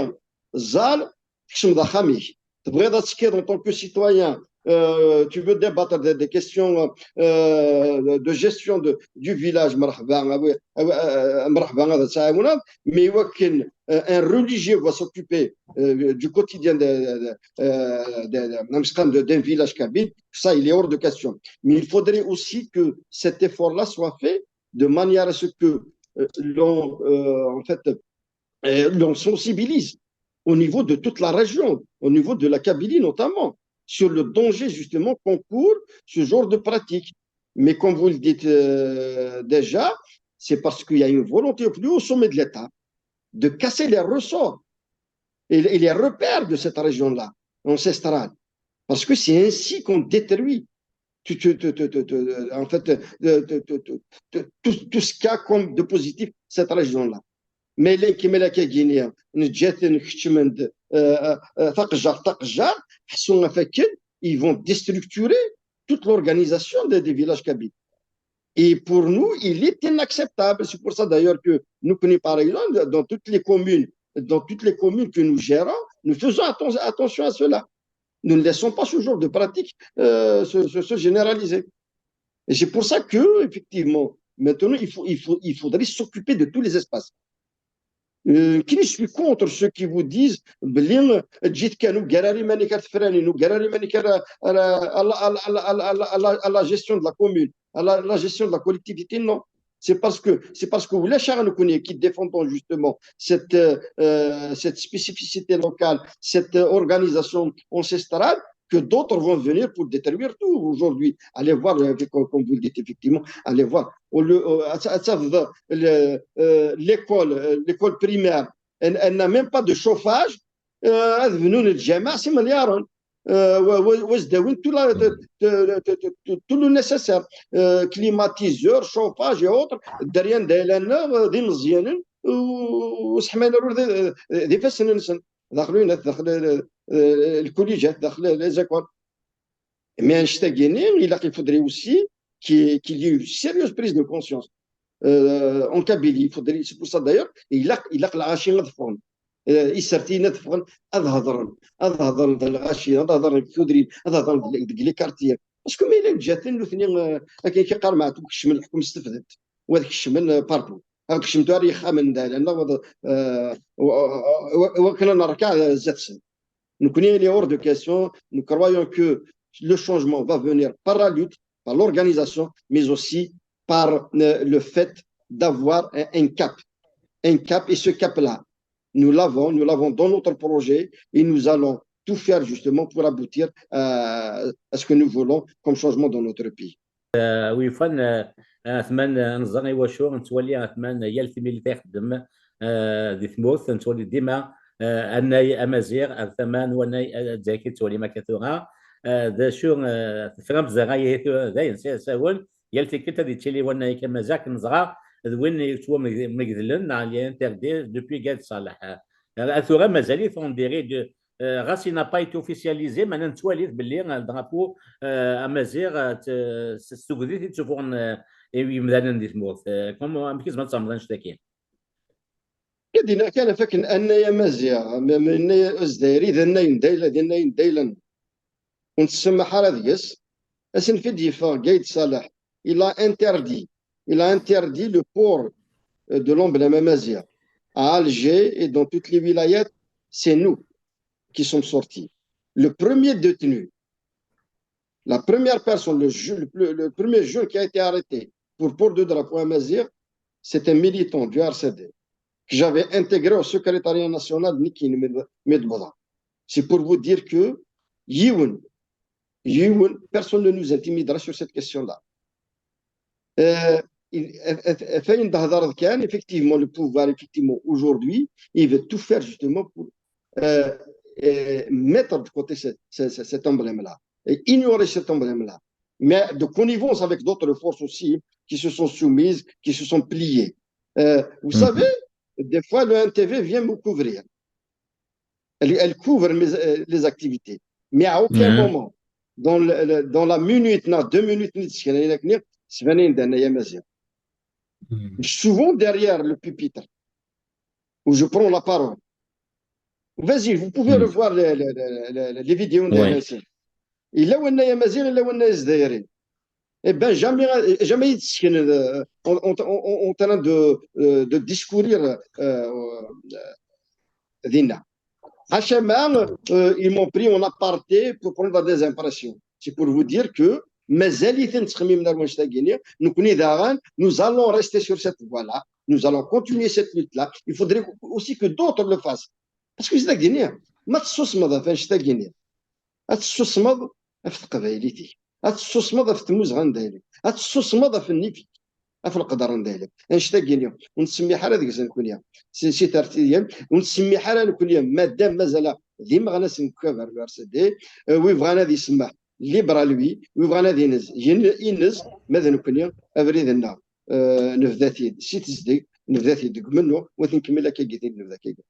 ẓẓal, tkecmeḍ axxam-ik. Tebɣiḍ ad tekkiḍ en tant que citoyen, euh, tu veux débattre des, des questions, euh, de gestion de, du village, مرحبا, a wi, a wi, euh, مرحبا, ad tɛawneḍ, mais iwakken, euh, un religieux va s'occuper, euh, du quotidien de, de, euh, de, de, de, d'un village kabyle, ça, il est hors de question. Mais il faudrait aussi que cet effort-là soit fait de manière à ce que, euh, l'on, euh, en fait, euh, l'on sensibilise au niveau de toute la région, au niveau de la Kabylie notamment, sur le danger justement qu'encourt ce genre de pratique. Mais comme vous le dites, euh, déjà, c'est parce qu'il y a une volonté au plus haut sommet de l'État de casser les ressorts et, et les repères de cette région-là, ancestrale. Parce que c'est ainsi qu'on détruit tout, tout, tout, tout, tout, tout, en fait, tout, tout, tout, tout, tout, tout ce qu'il y a comme de positif cette région-là. Mais les Kimelakaginiens, نجاتن كتشمند, euh, euh, تقجر, تقجر, حسون فكن, ils vont déstructurer toute l'organisation des, des villages kabyles. Et pour nous, il est inacceptable. C'est pour ça d'ailleurs que nous, par exemple, dans toutes les communes, dans toutes les communes que nous gérons, nous faisons atten- attention à cela. Nous ne laissons pas ce genre de pratique, euh, se, se, se généraliser. Et c'est pour ça que, effectivement, maintenant, il faut, il faut, il faudrait s'occuper de tous les espaces. Euh, qui je suis contre ceux qui vous disent, بلي تجي تكان وقراري ماني كتفراني، وقراري ماني كرا-، à la, à la, à la, à la, à la, à la, à la gestion de la commune, à la, la gestion de la collectivité, non. C'est parce que, c'est parce que ولا شغل نكون qui défendons justement cette, euh, cette spécificité locale, cette organisation ancestrale, que d'autres vont venir pour détruire tout aujourd'hui. Allez voir, euh, comme, comme vous le dites effectivement, allez voir. Au lieu, euh, à, à, à, le, euh, l'école, euh, l'école primaire, elle, elle n'a même pas de chauffage. Euh, ad bnun lǧameɛ s imelyaṛen. Euh, wa- wa- wa s-d-awin tout, la- tout, tout, tout, tout, tout le nécessaire. Euh, climatiseur, chauffage et autres. Dderya n dayla-nneɣ, euh, d imeẓyanen, u- u seḥman ar ur d, d ifassen-nsen. Daxel unat, daxel, euh, lkuliǧat, daxel les écoles. Mais anect-agi-nni, il a, il faudrait aussi qu'il qu'il y ait une sérieuse prise de conscience. Euh, en Kabylie, il faudrait, c'est pour ça d'ailleurs, il a, il a lɣaci ad ffɣen. Euh, isertiyen ad ffɣen, ad hedren, ad hedren d lɣaci, ad hedren deg tudrin, ad hedren deg, deg les quartiers. Parce que ma yella ǧǧaten nutni, euh, akken i qqar Meɛtub, kecmen leḥkem s tefdet, wa ad kecmen, euh, partout. Ad kecmen tura yexxamen da, llan wa, euh, wa- wa- wa- wakken ad nerkeɛ, euh, zdat-sen. Nekkni, il est hors de question. Nous croyons que le changement va venir par la lutte, par l'organisation, mais aussi par, euh, le fait d'avoir un, un cap. Un cap, et ce cap-là, nous l'avons, nous l'avons dans notre projet et nous allons tout faire justement pour aboutir à, à ce que nous voulons comme changement dans notre pays. Wi yufan, euh, Athman, euh, neẓra iwacu nettwali Athman yal timlilit ixeddem, euh, di tmurt, nettwali dima, euh, annay amaziɣ ar tama n wannay, euh, azzayri i tettwalim akka tura. Euh, d acu, euh, teframt ẓer aya tura, dayen s asawen, yal tikkelt ad yettili wannay amaziɣ, akken neẓra d win yettwamegdlen, neɣ les interdits depuis Gad Ṣaleḥ. Euh, ar tura mazal-it, on dirait, de, euh, ɣas il n'a pas été officialisé, mais nettwali-t belli, euh, le drapeau, euh, amaziɣ, euh, t- s s tugdit i ttuffuɣen, euh, yimdanen di tmurt. Euh, comme, amek i tzemreḍ ad tsemmeḍ annect-agi? Ad iniɣ kan ɣef wakken annay amaziɣ, m- m- annay azzayri d annay n dayla, d annay n dayla. ur nettsemmaḥ ara deg-s. Asenfi d-yeffeɣ Gaïd Saleh, il a interdit, il a interdit le port, euh, de l'emblème amazigh à Alger et dans toutes les wilayats, c'est nous qui sommes sortis. Le premier détenu, la première personne, le, le, le premier jeune qui a été arrêté pour port de drapeau amazigh, c'est un militant du R C D que j'avais intégré au secrétariat national de Nikin Medbra. C'est pour vous dire que yiwen, yiwen, personne ne nous intimidera sur cette question-là. Euh, il, euh, euh, fait une dahadar de Khan, effectivement, le pouvoir, effectivement, aujourd'hui, il veut tout faire justement pour euh, euh, mettre de côté ce, ce, cet emblème-là, et ignorer cet emblème-là. Mais de connivence avec d'autres forces aussi, qui se sont soumises, qui se sont pliées. Euh, vous mm -hmm. savez, des fois, le N T V vient me couvrir. Elle, elle couvre mes, euh, les activités. Mais à aucun mm -hmm. moment, dans, le, dans la minute, non, deux minutes, souvent derrière le pupitre, où je prends la parole. Vas-y, vous pouvez mm. revoir les, les, les, les vidéos de ouais. M S N. Il a un Amazigh, il a un Zdairi. Eh bien, jamais, jamais il se en, en, en, en train de, euh, de discourir euh, euh, Dina. Hachama, euh, ils m'ont pris en aparté pour prendre des impressions. C'est pour vous dire que nous allons rester sur cette voie-là, nous allons continuer cette lutte-là. Il faudrait aussi que d'autres le fassent. Parce que c'est-à-dire, ما تسوسمض في شتاقيني. ما تسوسمض في تقبايليتي. Ma tessusmeḍ ɣef tmuzɣa n dayli, ma tessusmeḍ ɣef nnif-ik, ɣef leqder n dayli. Annect-agi-nni, ur nettsemmiḥ ara deg-s nekkni, si, si tertidiyen, ur nettsemmiḥ ara nekkni, madam mazal d imeɣnasen deg ukabar n U R C D, eh, wi bɣan ad isemmeḥ, libre à lui, wi bɣan ad inez, yin-, inez, ma d nekkni, abrid-nneɣ, eh, nebda-t-id si tezdeg, nebda-t-id deg umennuɣ, ur t-nkemmel akka-agi tin nebda akka-agi.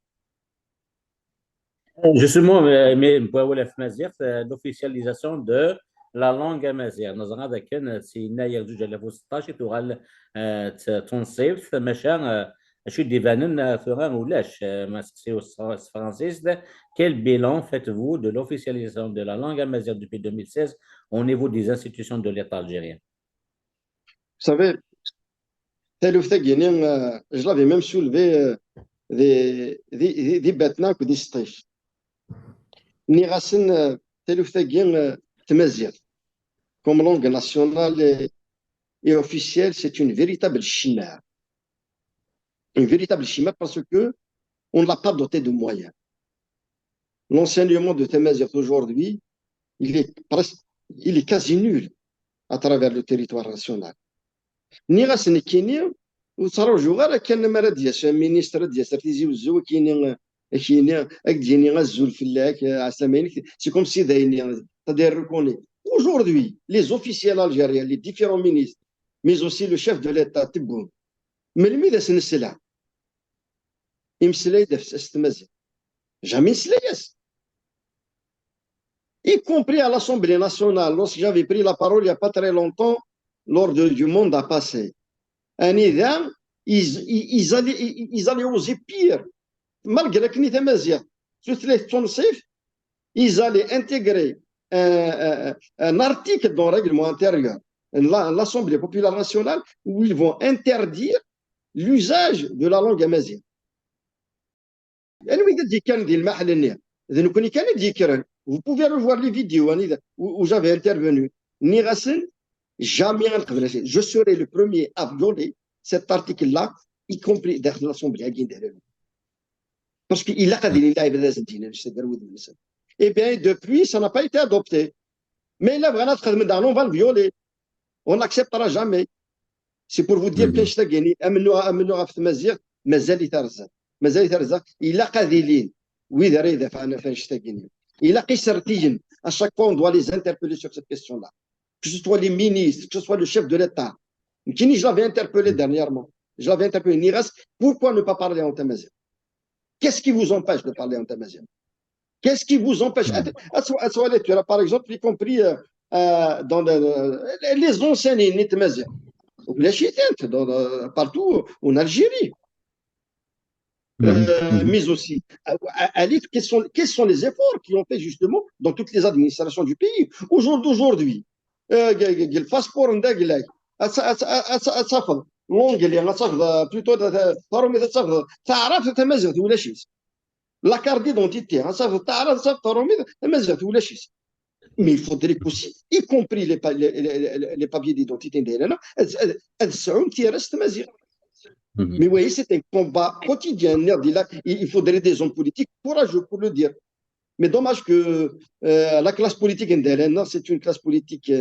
Justement, euh, mais pour la maziɣt, euh, l'officialisation de la langue amazigh. Neẓra dakken, euh, si yennayer zuǧ alaf u seṭṭac i tuɣal, euh, t-, tunṣibt, maca, euh, acu d-ibanen, euh, tura ulac, euh, ma seqsiɣ s, s tefransist, quel bilan faites-vous de l'officialisation de la langue amazigh depuis deux mille seize au niveau des institutions de l'État algérien? Vous savez, taluft-agi-nni, euh, je l'avais même soulevé, euh, di, di, di, di Batna akked di Seṭṭic. Nniɣ-asen, euh, taluft-agi, euh, tmaziɣt, comme langue nationale et, et officielle, c'est une véritable chimère. Une véritable chimère parce que on ne l'a pas doté de moyens. L'enseignement de tamaziɣt aujourd'hui, il est presque, il est quasi nul à travers le territoire national. Nniɣ-as nekkini, ur ttṛajuɣ ara kan mi ara d-yas ministre, ad d-yas ar Tizi Wezzu, ad k-yini, ad k-yini, ad k-d-yini azul fell-ak, ɛeslama-inek, c'est comme si d ayen, c'est-à-dire reconnu. Aujourd'hui, les officiels algériens, les différents ministres, mais aussi le chef de l'État, Tebboune, melmi d as-nesla imeslay-d ɣef s tmaziɣt? Jamais nesla-as. Y compris à l'Assemblée nationale, lorsque j'avais pris la parole il n'y a pas très longtemps, lors de, du mandat passé. Anida, ils, ils, ils allaient, ils, ils allaient oser pire. Malgré que ni tamaziɣt, tutlayt tunṣibt, ils allaient intégrer un, un, un article dans le règlement intérieur de la, l'Assemblée populaire nationale où ils vont interdire l'usage de la langue amazigh. Anwa i d-yekkren di lmaḥel-nni? D nekkni kan i d-yekkren. Vous pouvez revoir les vidéos anida, où, où j'avais intervenu. Nniɣ-asen, jamais ad nqebl. Je serai le premier à violer cet article-là, y compris dans l'Assemblée. Parce que ilaq ad ilin lɛibad ad as-d-inin, c'est-à-dire wid-nsen. Eh bien, depuis, ça n'a pas été adopté. Mais là, vraiment, on va le violer. On n'acceptera jamais. C'est pour vous dire que amennuɣ, amennuɣ ɣef tmaziɣt, mazal-it ar zdat. Mazal-it ar zdat. Ilaq ad ilin wid ara idafɛen ɣef annect-agi-nni. Ilaq isertiyen. À chaque fois, on doit les interpeller sur cette question-là. Que ce soit les ministres, que ce soit le chef de l'État. Nekkini, je l'avais interpellé dernièrement. Je l'avais interpellé. Nniɣ-as, pourquoi ne pas parler en tamaziɣt? Qu'est-ce qui vous empêche de parler en tamaziɣt? Qu'est-ce qui vous empêche? Par exemple, y compris, euh, euh, dans le, les anciens n tmaziɣt. Ulac-itent, dans, dans, partout en Algérie. Euh, mais aussi, à, à, à lire quels sont, quels sont les efforts qui ont fait justement dans toutes les administrations du pays. Au jour d'aujourd'hui, euh, le passeport, l'anglais, plutôt, la carte d'identité, la carte d'identité, mais il faudrait aussi, y compris les, les, les, les papiers d'identité, mais oui, c'est un combat quotidien. Il faudrait des hommes politiques courageux pour le dire. Mais dommage que euh, la classe politique, c'est une classe politique,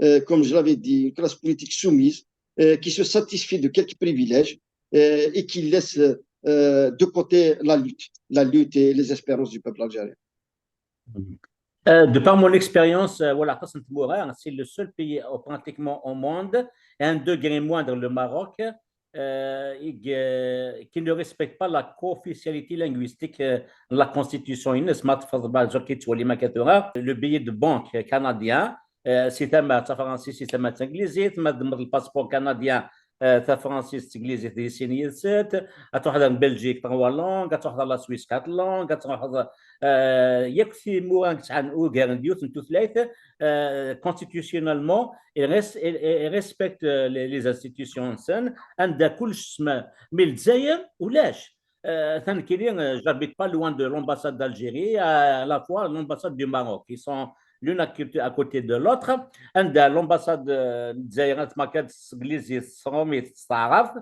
euh, comme je l'avais dit, une classe politique soumise, euh, qui se satisfait de quelques privilèges et qui laisse de côté la lutte, la lutte et les espérances du peuple algérien. Euh, de par mon expérience, euh, voilà, c'est le seul pays euh, pratiquement au monde, un degré moindre, le Maroc, euh, et, euh, qui ne respecte pas la co-officialité linguistique, euh, la constitution. Le billet de banque canadien, si tama d tafransist, si tama d tanglizit, ma tdemmeḍ le passeport canadien, tafransist, tanglizit, di sin yid-sent, ad truḥeḍ ar Belgique, trois langues, ad truḥeḍ ar la Suisse, quatre langues, ad truḥeḍ yakk timura yesɛan ugar n yiwet n tutlayt, constitutionnellement, ils respectent les institutions-nsen, anda kullec ssma. Mais Lezzayer ulac. Atan nekkini, j'habite pas loin de l'ambassade d'Algérie, à la fois l'ambassade du Maroc. Ils sont l'une à côté de l'autre. Anda l'ambassade n Lezzayer tmakkad s teglizit, s tṛumit, s taɛrabt.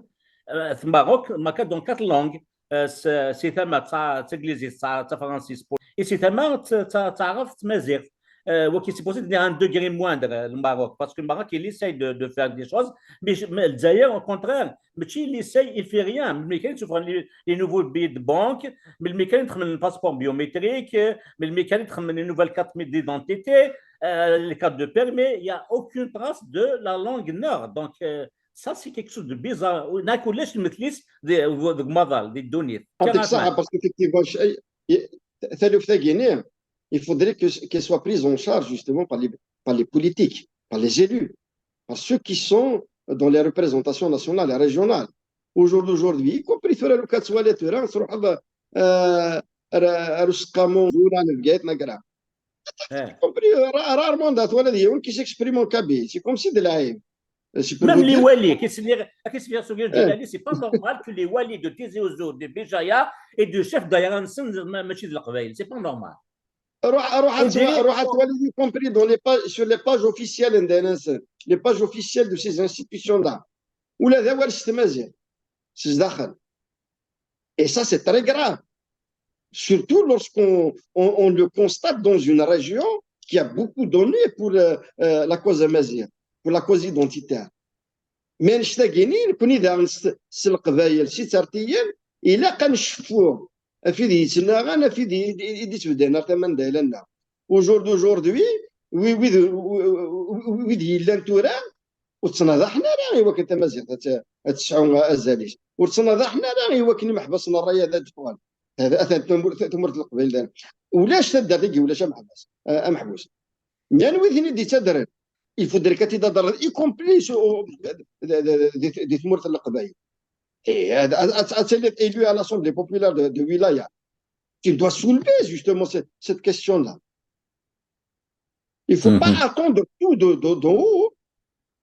Maroc tmakkad dans quatre langues. Si tama d taglizit, tafransist, et si tama d taɛrabt, tmaziɣt. Waki, c'est pour ça qu'il y a un degré moindre, le Maroc, parce que le Maroc, il essaye de, de faire des choses, mais, mais Lezzayer, au contraire, mais il essaye, il fait rien. Mais quand il les, les nouveaux billets de banque, mais le mécanisme de passeport biométrique, mais le mécanisme de nouvelle carte d'identité, euh, les cartes de permis, il n'y a aucune trace de la langue nord. Donc, euh, ça, c'est quelque chose de bizarre. On a collé le métlis des, des, des données. Parce qu'effectivement, il faudrait qu'elle soit prise en charge justement par les, par les politiques, par les élus, par ceux qui sont dans les représentations nationales et régionales. Au jour d'aujourd'hui, y compris sur le cas de Tourette, euh, y compris rarement, qui s'exprime en kabyle. C'est comme si de la Même les walis, qu'est-ce que c'est pas normal que les walis de Tizi Ouzou, de Béjaïa et de chef d'Aïran, c'est pas normal. روح روح روح توالي y compris dans les pages, sur les pages officielles, les pages officielles de ces institutions-là. ولا ذا ولا ستمازيغ سزداخل. Et ça, c'est très grave. Surtout lorsqu'on on, on le constate dans une région qui a beaucoup donné pour euh, euh, la cause amazigh, pour la cause identitaire. Mais نشتاقيني نكون إذا نس القبايل سي ترتيل إلا كان شفوه في ذي سنة غانا في ذي دي سودان أرتمان دايلنا. Au jour d'aujourd'hui, وي وي وي ذي لان تورا وتصنع ذا حنا لا إيوا كنت مازال تسعو أزاليش وتصنع ذا حنا لا إيوا كني محبس نرايا ذا دفوان. هذا أثر تمرت القبيل ذا. ولاش تدري ولاش محبس أمحبوس. Mais anwi tin i d-yettadren? Il faudrait que tu t'adresses, y compris di tmurt n Leqbayel. Et tu es élu à l'Assemblée populaire de, de wilaya. Tu dois soulever justement cette, cette question-là. Il ne faut pas attendre tout d'en haut.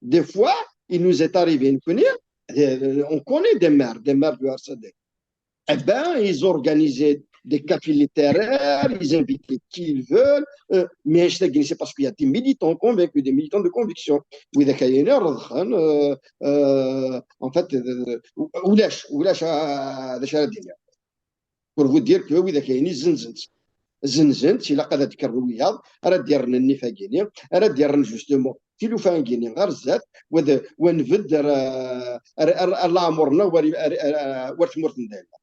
Des fois, il nous est arrivé, on connaît des maires, des maires du R C D. Eh bien, ils organisaient des cafés littéraires, ils invitaient qui ils veulent, euh, mais c'est parce qu'il y a des militants convaincus, des militants de conviction. Oui, d'accord, il y a euh, en fait, euh, ولاش ولاش هذا شنو الدنيا. Pour vous dire que oui, d'accord, ils زنزنت زنزنت إلا قد ذكر الرياض راه ديرنا النفاقيني راه ديرنا justement tilufa n yini ɣer zdat, wa nbedd ar, ar, ar, ar leɛmur-nneɣ war, ar, ar, ar, war tmurt n dayla.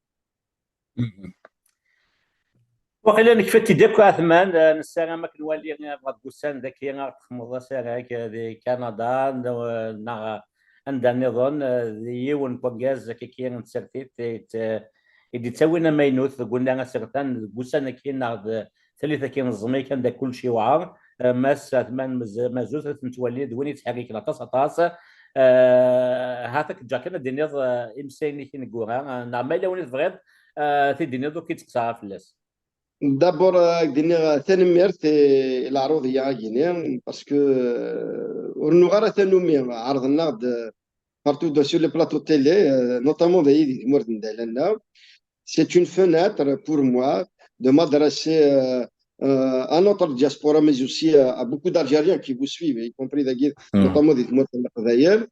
Waqila nekfa-t-id akk, Ɛetman, nessaram ad k-nwali deg ussan dagi, ad txedmeḍ asarag di Kanada, neɣ anda nniḍen, d yiwen n urgaz akkiki n tsertit i d-ittawin amaynut deg unnar asertan deg ussan-agi neɣ d tallit-agi n ẓẓmik anda kullec yewɛer. Mass Ɛetman Mazuz, ad t-nettwali d win yettḥerriken aṭas, aṭas. Hat-ak ǧǧeɣ kan ad d-tiniḍ imeslayen-ik ineggura, neɣ ma yella win i tebɣiḍ eh, t-id-tiniḍ ur k-id-tteqsaɣ fell-as. D'abord, eh, ad k-d-iniɣ, eh, tanemmirt i leɛruḍ-ya-agi-ni, parce que, eh, ur nuɣ ara tanumi, ɛerḍen-aɣ-d, eh, partout de, sur les plateaux de télé, eh, notamment dayi di tmurt n Dahla-nneɣ. C'est une fenêtre pour moi de m'adresser, euh, euh, à notre diaspora, mais aussi à, à beaucoup d'Algériens qui vous suivent, y compris d'ailleurs, notamment di tmurt n Leqbayel.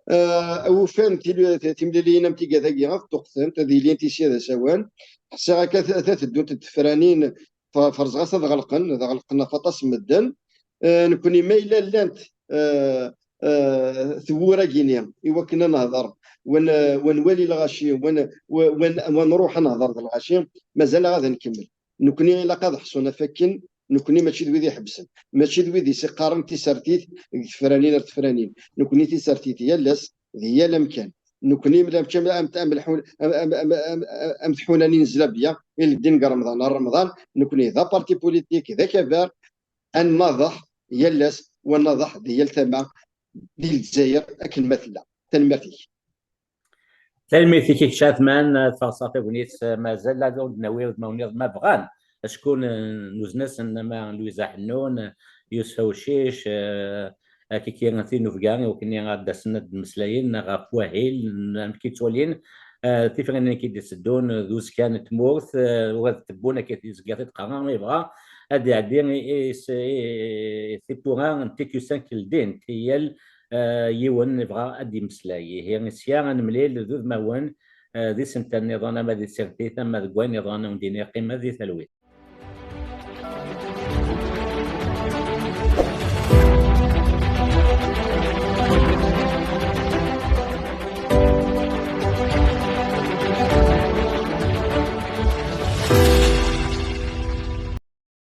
Euh, ufan timliliyin am tigad-agi ad ṭṭuqtent, ad ilint i sya d asawen. Ḥsiɣ akka ta teddunt d tefranin, ferẓeɣ-as ad ɣelqen, ad ɣelqen ɣef aṭas n medden. Euh, nekni ma yella llant, euh, euh, tewwura-gini i wakken ad nehder, wa nwali lɣaci, wa nruḥ ad nehder d lɣaci, mazal-aɣ ad nkemmel. Nekni ilaq ad ḥṣun ɣef wakken nekni mačči d wid iḥebsen, mačči d wid isiqqaren tisertit deg tefranin ar tefranin. Nekni tisertit yal ass, di yal amkan. Nekni mačči am tḥunanin n zlabya i leddin deg Remḍan ar Remḍan. Nekni d aparti politik, d akabar, ad nnaḍeḥ yal ass, wa nnaḍeḥ di yal tama di Lezzayer akken ma tella. Tanemmirt-ik. Tanemmirt-ik i kečč a Ɛetman, ad faɣseɣ tagnit, mazal ad ur d-nawi udmawen-iḍ ma bɣan. Acku nuzen-asen ama Lwiza Ḥennun, Yusef Awcic, eh, akiki tinubga i wakken ad d-asen ad d-mmeslayen ɣef wahil n amek i ttwalin, eh, tifranin i d-itteddun d uzekka n tmurt, eh, u ad tewwun akka tizga tiqerra ma yebɣa ad iɛeddi i, i, i, i tiwwura n T Q cinq ldint i yal, eh, yiwen yebɣa ad d-yemmeslay. Ihi sya ad nemlil d udmawen, eh, di senta nniḍen ama di tsertit ama deg wayen iḍen ad wen-d-iniɣ qqimet di talwit.